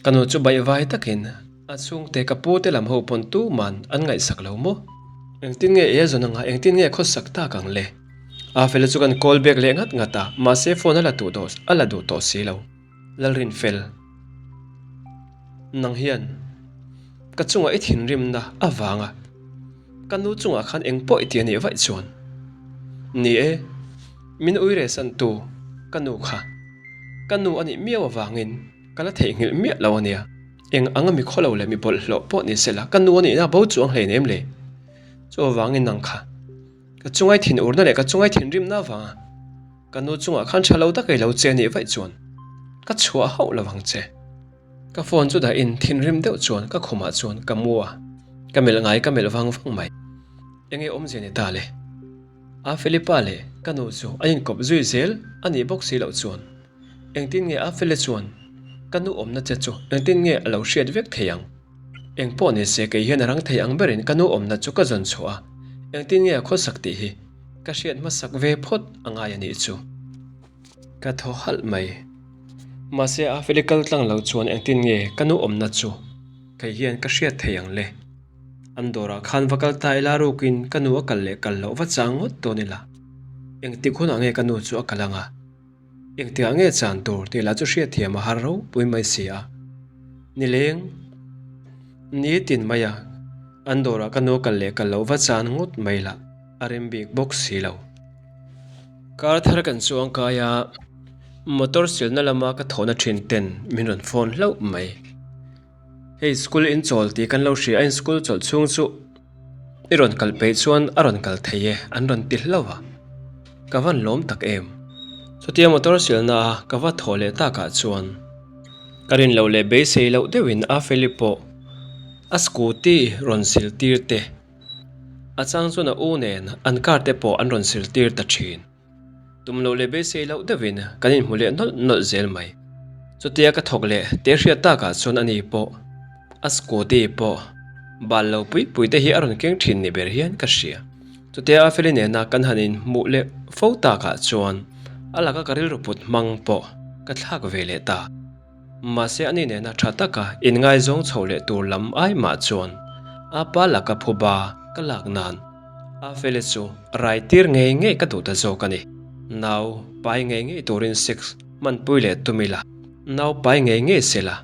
Ka nu chu baihvai takin a chhungte ka pu te lam ho pawn tuman an ngaihsak lo maw? Engtin nge ei a zawn anga engtin nge khawsak tak ang le? A fela chu kan call back leh ngat ngat a, mahse phone a la duh tawh a la duh tawh si lo. Lalrinfel. Nang hian ka chungah i thinrimna avanga ka nu chungah khan eng pawh i ti a nih vaih chuan. Ni e, min ui rehsan tu ka nu kha ka nu a nih miau avangin ka la theihnghilh miah lo a nia. Eng anga mi khawlo leh mi bawlhhlawh pawh ni sela ka nu a nihna bo chuang hleinem le. Chu avangin nang kha ka chungai thinurna leh ka chungai thinrimna avanga Ka nu chungah khan tha lo tak ei lo che a nih vaih chuan ka chhuah hauh lo ang che. Ka phone chu dahin thinrim deuh chuan ka khumah chuan ka mu a, ka melh ngai ka melh vang vang mai. Enge awmzia ni ta le? A Felipa leh ka nu chu an inkawp zui zel a nih bawk si loh chuan engtin nge a Feli chuan ka nu awmna che chu engtin nge a lo hriat vek thei ang? Eng pawh ni se kei hian a rang thei ang berin ka nu awmna chu ka zawn chhuah a, engtin nge a khawsak tih hi ka hriat hmasak ve phawt a ngai a nih chu. Ka thaw halh mai. Mahse a feli kal tlang lo chuan engtin nge ka nu awmna chu kei hian ka hriat thei ang le. An dawrah khan va kal ta ila rukin ka nu a kal leh kal loh va chang ngawt dawn ila. Engtik hunah nge ka nu chu a kal ang a? Engtikah nge chan tur tih lah chu hriatthiam a har ropui mai si a. Nileng, ni tin mai a, an dawrah ka nu kal leh kal loh va chan ngawt mai lah a rem bik bawk si lo. Kar thar kan chuang kai a, motor silna lama ka thawhna thin ten min rawn phone hlauh mai. Hei school in chawl tih kan lo hria a, in school chawlh chhung chu i rawn kal peih chuan a rawn kal thei e an rawn ti hlauh a, ka van lawm tak em. Chutia motor silna a ka va thawh leh takah chuan ka rin loh leh beisei loh deuhin a Feli pawh a scooty rawn sil tir te, a chang chuan a u nen an car te pawh an rawn sil tir ta thin. Tum loh leh beisei loh deuhin kan inhmu leh nawlh nawlh zel mai. Chutia ka thawk leh teh hriat takah chuan ani pawh a scooty pawh bal lo pui pui te hi a rawn keng thin ni ber hian ka hria. Chutia Afeli nena kan han inhmuh leh fo takah chuan a laka ka rilru put hmang pawh ka thlak ve leh ta. Mahse ani nena tha taka inngaizawng chho leh tur lam ai mah chuan a pa laka phuba ka lak nan a fele chu rai tir ngei ngei ka duh ta zawk a ni. Nau pai ngei ngei turin sex hmanpui leh tum ila, nau pai ngei ngei sela.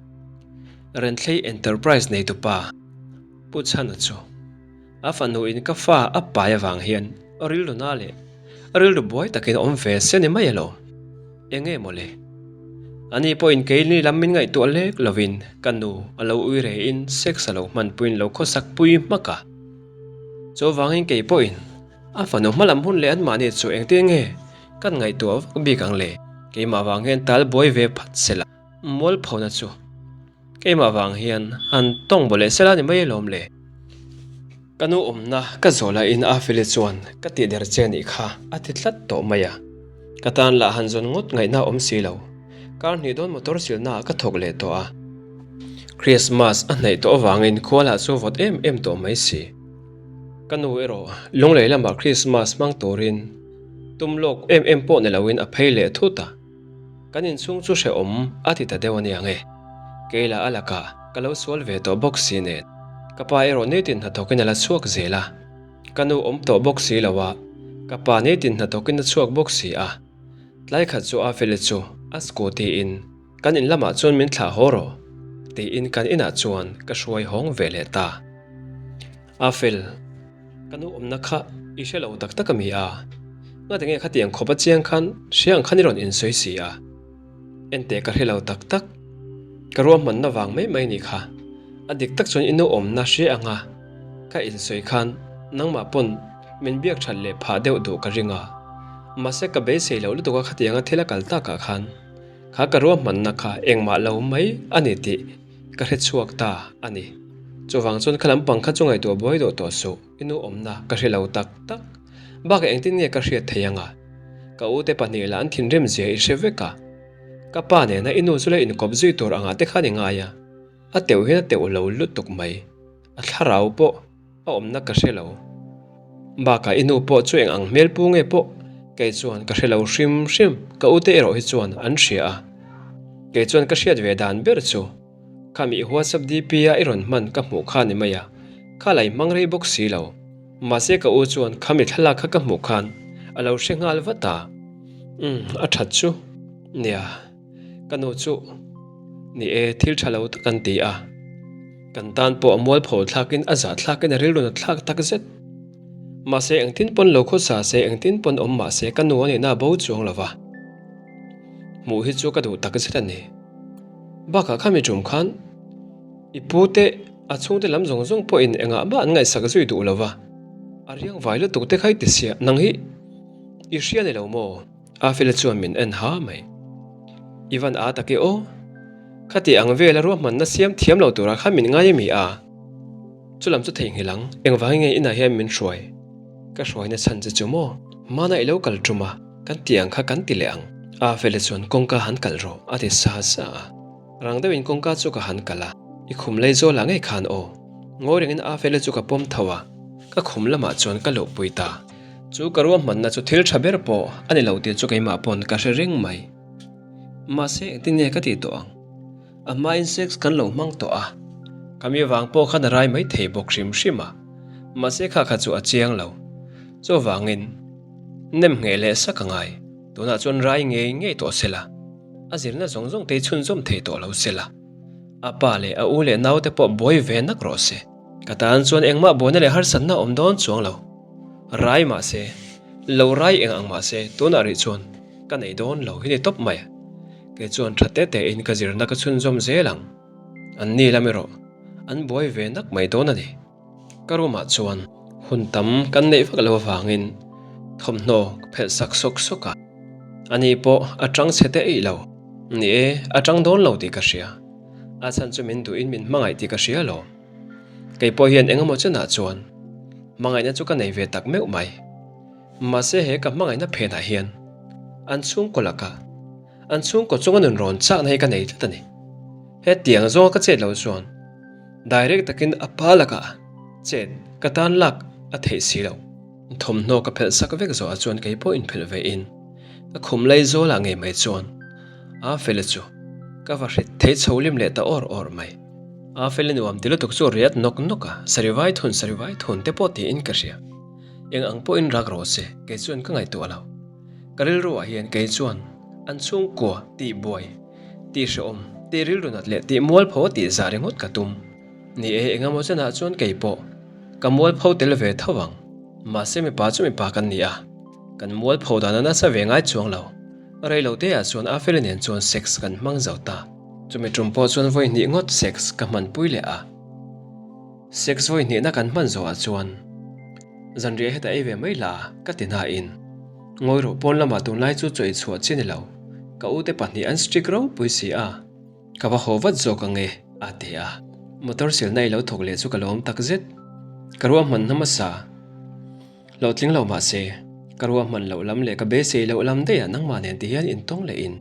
Renthlei Enterprise neitupa Pu Chhana chu. A fanu in ka fa a pai avang hian rilru na leh rilru buai takin a awm ve se ni mai alawm. Eng nge mawle? Ani pawhin keini lam min ngaihtuah lek lovin ka nu a lo ui rehin sex a lo hmanpuiin lo khawsak pui hmak a. Chuvangin kei pawhin a fanu hmalam hun leh anmahni chu engtin nge kan ngaihtuah vak bik ang le? Keimah vang hian tal buai ve phat se la, mualphona chu. Keimah vang hian han tawng baw leh sela ni mai alawm le. Ka nu awmna ka zawh lahin Afeli chuan ka tih der che nih kha a ti tlat tawh mai a. Ka tan lah han zawn ngawt ngaihna a awm si lo. Kar hnih dawn motor silnaah ka thawk leh tawh a. Christmas a hnaih tawh avangin khua lah chu vawt em em tawh mai si. Ka nu erawh lunglei lamah Christmas hmang turin tum lawk em em pawh ni loin a phei leh thut a. Kan inchhung chu hrehawm a ti ta deuh a nia nge? Keila a lakah ka lo sual ve tawh bawk si nen. Ka pa erawh nitin hnathawkin a la chhuak zel a. Ka nu awm tawh bawk si lo a, ka pa nitin hnathawkin a chhuak bawk si a. Tlai khat chu Afeli chu a scooty in kan in lamah chuan min thlah haw rawh tiin kan inah chuan ka hruai hawng ve leh ta. Afel, ka nu awmna kha i hre lo tak tak a mi a? Ngati nge khatiang khawpa chiang khan hria ang khan i rawn insawi si a? Enteh ka hre lo tak tak. Ka ruahmanna vang mai mai ni kha. A dik tak chuan i nu awmna hria anga ka insawi khan nangmah pawn min biak that leh phah deuh duh ka ring a. Mahse ka beisei loh lutuk a khatianga thil a kal takah khan kha ka ruahmanna kha engmah lo mai a ni tih ka hre chhuak ta a ni. Chuvang chuan kha lampang kha chu ngaihtuah buai dawh tawh suh, i nu awmna ka hre lo tak tak. Bakah engtin nge ka hriat thei anga? Ka ute pahnih lah an thinrim zia i hre vek a. Ka pa nena i nu chu la inkawp zui tur angah te khan i ngai a, a teuh hian a teuh lo lutuk mai. A thlarau pawh a awmna ka hre lo. Bakah i nu pawh chu eng ang hmel pu nge pawh kei chuan ka hre lo hrim hrim, ka ute erawh hi chuan an hria a. Kei chuan ka hriat ve dan ber chu khami i WhatsApp DP a i rawn hman ka hmuh kha ni mai a, kha la i hmang rei bawk si lo. Mahse ka u chuan khami thlalak kha ka hmuh khan a lo hre nghal vat a, umm a that chu nia. Ka nu chu ni e, thil tha lo tak an ti a, kan tan pawh a mualpho thlakin a zah thlakin a rilru na thlak tak zet. Mahse engtin pawn lo khawsa se engtin pawn awm mahse ka nu a nihna a bo chuang lo va, hmuh hi chu ka duh tak zet a ni. Bakah khami tum khan i pu te a chhungte lam zawng zawng pawhin engah mah an ngaihsak zui duh lo va, a riang vai lutuk te kha i ti siah nang hi i hria ni lo maw? Afela chuan min en ha mai. I van a tak e aw. Khati ang vela ruahmanna siam thiam lo turah khan min ngai a mi a? Chulam chu theihnghilh ang, engvangin nge inah hian min hruai? Ka hruaina chhan che chu maw? Hmana i lo kal tum a, kan ti ang kha kan ti leh ang. Afela chuan kawngka han kalh rawh a ti sa sa a. Rang deuhin kawngka chu ka han kalh a, i khum lei zawl ah ngei khan aw. Ngawi rengin Afela chu ka pawm tho a, ka khum lamah chuan ka luhpui ta. Chu ka ruahmanna chu thil tha ber pawh a ni lo tih chu keimah pawn ka hre reng mai. Mahse engtin nge ka tih tawh ang? A hmain sex kan lo hmang tawh a, ka mi vang pawh khan a rai mai thei bawk hrim hrim a, mahse kha kha chu a chiang lo. Chuvangin nem ngheh leh sak a ngai, tunah chuan rai ngei ngei tawh se la, a zirna zawng zawng te hi chhunzawm thei tawh lo se la, a pa leh a u leh naute pawh buai ve nak rawh se. Ka tan chuan engmah buaina leh harsatna a awm dawn chuang lo. Rai mahse, lo rai eng ang mahse tunah rih chuan ka nei dawn lo hi ni tawp mai. Kei chuan tha te te in ka zirna ka chhunzawm zel ang. An ni lam erawh an buai ve nak mai dawn a ni. Ka room ah chuan hun tam kan neih vak lo avangin thawmhnaw ka phelh sak sawk sawk a. Ani pawh a tang chhe te eih lo. Ni e, a tang dawn lo tih ka hria. A chhan chu min duhin min hmangaih tih ka hria lo. Kei pawh hian eng emaw chenah chuan hmangaihna chu ka nei ve tak meuh mai. Mahse he ka hmangaihna phenah hian an chhungkaw lakah an chhungkaw chunga nun rawn chakna hi ka nei tlat a ni. Hetiang zawnga ka chet loh chuan direct takin a pa lakah chet ka tan lak a theih si lo. Thawmhnaw ka phelh sak vek zawhah chuan kei pawh inphelh ve in ka khum lei zawlah ngei mai chuan a fela chu ka va hrit thei chho lim leh ta awr awr mai. A fela nuam ti lutuk chu riat nawk nawk a, sarivai thun sarivai thun te pawh tiin ka hria. Eng ang pawhin rak rawh se, kei chuan ka ngaihtuah lo. Ka rilruah hian kei chuan an chhungkua tih buai, tih hrehawm, tih rilru nat leh tih mualpho a tih zah ringawt ka tum. Ni e, engemaw chenah chuan kei pawh ka mualpho tel ve tho ang. Mahse mipa chu mipa kan ni a, kan mualpho dan a nasa ve ngai chuang lo. Reilo te ah chuan Afeli nen chuan sex kan hmang zo ta. Chumi tum pawh chuan vawi hnih ngawt sex ka hmanpui leh a. Sex vawi hnihna kan hman zawhah chuan zanriah heta ei ve mai la ka ti hnain ngawi rawh pawn lamah tunlai chu chaw inchhuah chi ni lo, ka ute pahnih an strict ropui si a. Ka va haw vat zawk ang e, a ti a. Motor silna i lo thawk leh chu ka lawm tak zet. Ka ruahman hmasa hlawhtling lo mah se, ka ruahman loh lam leh ka beisei loh lam daih ah nangmah nen ti hian intawng leh in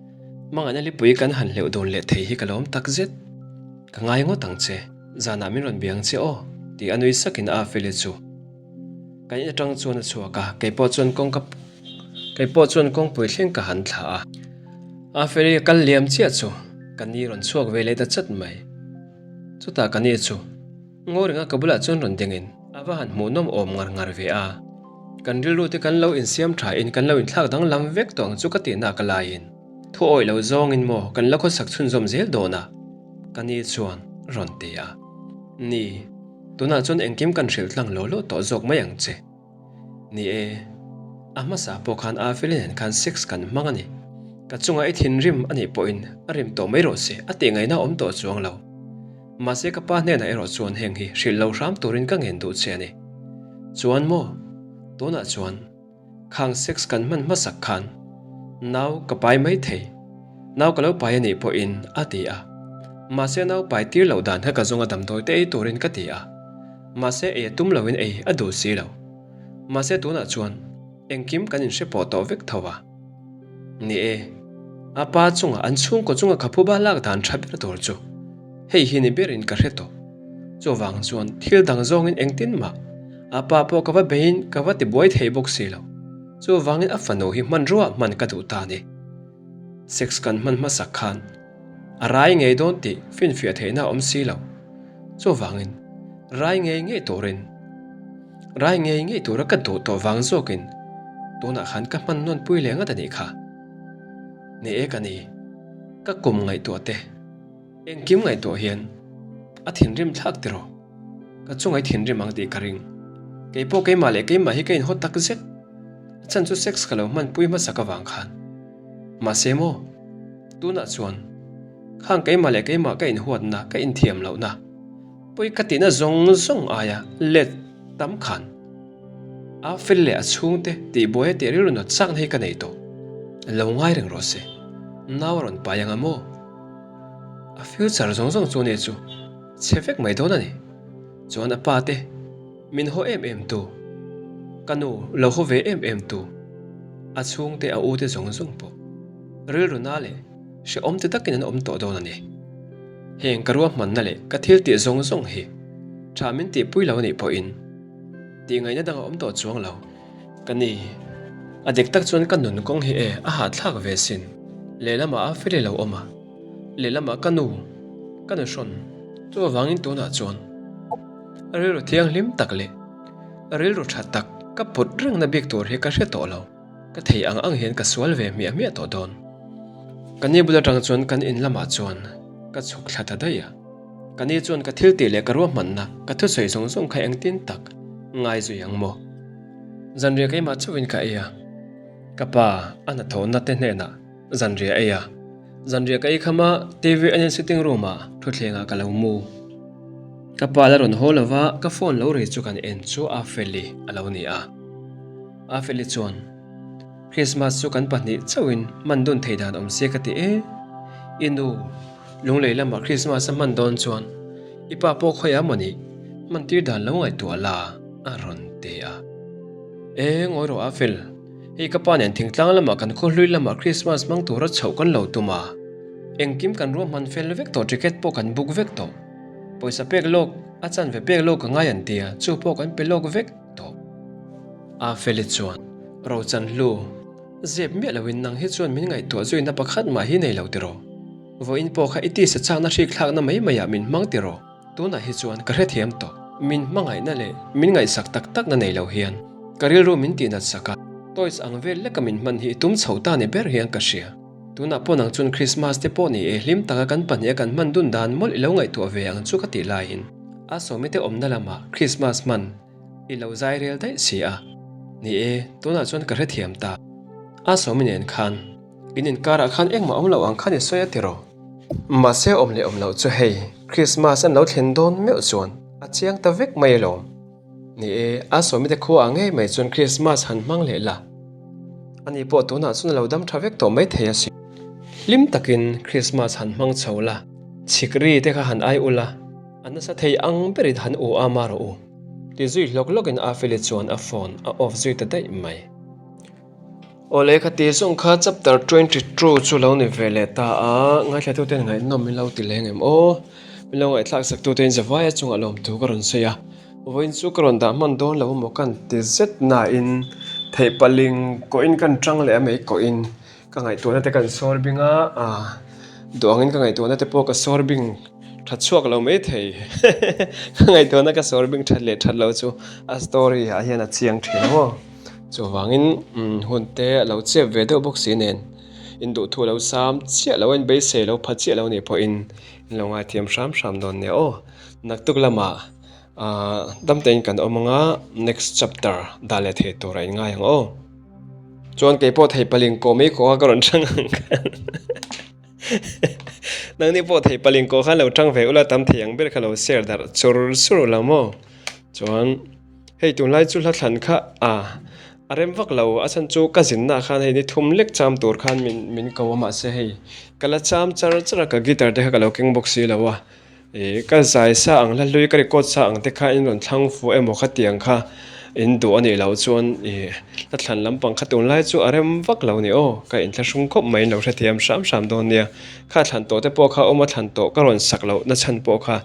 hmangaihna lipui kan han hleuh dun leh thei hi ka lawm tak zet. Ka ngai ngawt ang che, zanah min rawn biang che aw, tih a nui sakin a Feli chu. Kan in atang chuan a chhuak a, kei pawh chuan kawngka kei pawh chuan kawngpui thleng ka han thlah a. A ferry a kal liam chiah chu ka ni rawn chhuak ve leh ta chat mai. Chutah ka ni chu. Ngaw renga ka bulah chuan rawn dingin a va han hmuhnawm awm ngar ngar ve a. Kan rilru te kan lo insiam tha in kan lo inthlak danglam vek tawh ang chu ka tihna ka laiin thu awih lo zawngin maw kan la khawsak chhunzawm zel dawn a? Ka ni chuan rawn ti a. Ni, tunah chuan engkim kan hrilh tlang law law tawh zawk mai ang che. Ni e, a hmasa pawh khan Afelin nen khan sex kan hmang a ni. Ka chungah i thinrim a nih pawhin a rim tawh mai rawh se a tih ngaihna awm tawh chuang lo. Mahse ka pa hnenah erawh chuan heng hi hrilh lo hram turin ka ngen duh che a ni. Chuan maw? Tunah chuan khang sex kan hman hmasak khan nau ka pai mai thei. Nau ka lo pai a nih pawhin a ti a. Mahse nau pai tir loh dan kha ka zawnga damdawi te ei turin ka ti a. Mahse ei a tum loin ei a duh si lo. Mahse tunah chuan engkim kan inhre pawh tawh vek tho a. Ni e, a pa chunga an chhungkaw chunga ka phuba lak dan tha ber tur chu hei hi ni berin ka hre tawh. Chuvang chuan thil dang zawngin engtin mah a pa pawh ka va beiin ka va tibuai thei bawk si lo. Chuvangin a fanu hi hmanrua hman ka duh ta a ni. Sex kan hman hmasak khan a rai ngei dawn tih finfiah theihna a awm si lo. Chuvangin rai ngei ngei turin Rai ngei ngei tura ka duh tawh vang zawkin tunah khan ka hman nawn pui leh ngat a nih kha. Ni e ka ni, ka kum ngaihtuah te, engkim ngaihtuah hian a thinrim thlak tiraw? Ka chungai thinrim ang tih ka ring. Keipawh keimah leh keimah hi ka inhaw tak zet. A chhan chu sex ka lo hman pui hmasak avang khan. Mahse maw, tunah chuan khang keimah leh keimah ka inhuatna, ka inthiam lohna, Pawi ka tihna zawng zawng aia let tam khan a fel leh a chhungte tihbuai a tih rilru nawt chakna hi ka nei tawh. Lo ngai reng rawh se. Nau a rawn pai ang a maw? A future zawng zawng chu nia chu chhe vek mai dawn a ni. Chuan a pa te min haw em em tu, ka nu lo haw ve em em tu, a chhungte a u te zawng zawng pawh rilru na leh hrehawm ti takin an awm tawh dawn a ni. Heng ka ruahmanna leh ka thil tih zawng zawng hi tha min tihpui lo anih pawhin tih ngaihna dang a awm tawh chuang lo. Ka ni, a dik tak chuan ka nun kawng hi e a hahthlak ve sin. Lehlamah a feli lo awm a, lehlamah ka nu, ka nu hrawn chu avangin tunah chuan rilru thianghlim tak leh rilru tha tak ka put rengna bik tur hi ka hre tawh lo. Ka thei ang ang hian ka sual ve hmiah hmiah tawh dawn. Ka ni bul atang chuan kan in lamah chuan ka chhuk thla ta daih a. Ka ni chuan ka thil tih leh ka ruahmanna ka thusawi zawng zawng kha engtin tak ngai zui ang maw? Zanriah keimah chauhin ka ei a. Ka pa a hnathawhna te hnenah zanriah ei a. Zanriah ka ei kham a, TV en in sitting room ah thutthlengah ka lo mu. Ka pa la rawn haw lova ka phone lo ri chu kan en chu a Feli a lo ni a. Afeli chuan, Christmas chu kan pahnih chauhin hman dun thei dan awm se ka ti e. I nu, Lunglei lamah Christmas a hman dawn chuan i pa pawh khawiah maw nih hman tir dan lo ngaihtuah la a rawn ti a. E, ngawi rawh Afel, hei ka pa nen thingtlang lamah kan khawhlui lamah Christmas hmang tura chhoh kan lo tum a. Engkim kan ruahman fel vek tawh ticket pawh kan book vek tawh. Pawisa pek lawk a chanve pek lawk ka ngai an tia chu pawh kan pe lawk vek. tawh. A Feli chuan, Rochanhlu, zep miah loin nang hi chuan min ngaihtuah zuina pakhat mah hi nei lo tiraw? Vawiin pawh kha i tisa chakna hrikthlakna mai maiah min hmang tiraw? Tunah hi chuan ka hrethiam tawh. Min hmangaihna leh min ngaihsak tak takna nei lo hian ka rilru min tihnat sak a, toys ang vel leka min hman hi i tum chho ta ni ber hian ka hria. Tunah pawh nang chuan Christmas te pawh ni e hlim taka kan pahniha kan hman dun dan mawlh i lo ngaihtuah ve ang chu ka tih laiin a sawmi te awmna lamah Christmas hman i lo zai rel daih si a. Ni e, tunah chuan ka hrethiam ta. A sawmi nen khan in inkarah khan engmah awm loh ang khan i sawi a tiraw? Mahse awm leh awm loh chu hei Christmas an lo thlen dawn meuh chuan a chiang ta vek mai alawm. Ni e, a sawmite khua ah ngei mai chuan Christmas han hmang leh la. Ani pawh tunah chuan a lo dam tha vek tawh mai thei asin. Hlim takin Christmas han hmang chho la, chhik ri te kha han ai ula, a nasa thei ang berin han u a mar rawh u. Ti zui hlawk hlawkin Afeli chuan a phone a off zui ta daih mai. Awle khati zawng kha chapter 22 chu lo ni ve leh ta a, ngaithlatuten ngaihnawm min lo ti leng em aw. Min lo ngaihthlak sak tute in zavaia chungah lawmthu ka rawn sawi a, vawiin chu ka rawn dah hman dawn lo maw kan ti zet nain theih paling kawhin kan tang leh a mai kawhin ka ngaihtuahna te kan sawr bing a, ah duh angin ka ngaihtuahna te pawh ka sawr bing. Tha chhuak lo mai thei. Ka ngaihtuahna ka sawr bing that leh that lo chu a story ah hian a chiang thin a maw. Chuvangin hun te a lo chep ve deuh bawk si nen induhthu lo sam chiah lo a inbeisei lo pha chiah lo nih pawhin in lo ngaithiam hram hram dawn nia aw. Naktuk lamah ahh damtein kan awm anga next chapter dah leh thei tur a inngai ang aw. Chuan keipawh thei paling kawh mai kawh a ka rawn chang ang khan. Nangni pawh thei paling kawh khan lo tang ve ula tam thei ang ber kha lo share darh chur chur ula maw? Chuan hei tunlai chu hla thlan kha a a rem vak lo a chhan chu ka zinna ah khan hei ni thum lek cham tur khan min min ko a mahse hei ka la cham char char a ka guitar te kha ka lo keng bawk si lo a. Ih ka zai sa ang hla hlui ka record sa ang te kha in rawn thlang fuh emaw khatiang kha in duh a nih loh chuan ih hla thlan lampang kha tunlai chu a rem vak lo ni aw ka inthlahrung khawp mai in lo hrethiam hram hram dawn nia kha thlan tawh te pawh kha awm a thlan tawh ka rawn sak loh na chhan pawh kha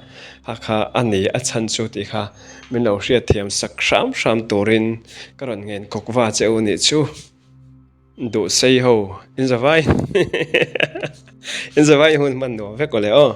ha kha a ni a chhan chu tih kha min lo hriatthiam sak hram hram turin ka rawn ngen kawk va che u nih chu. Duh sei ho in zavai in zavai hun hman nuam vek awle aw.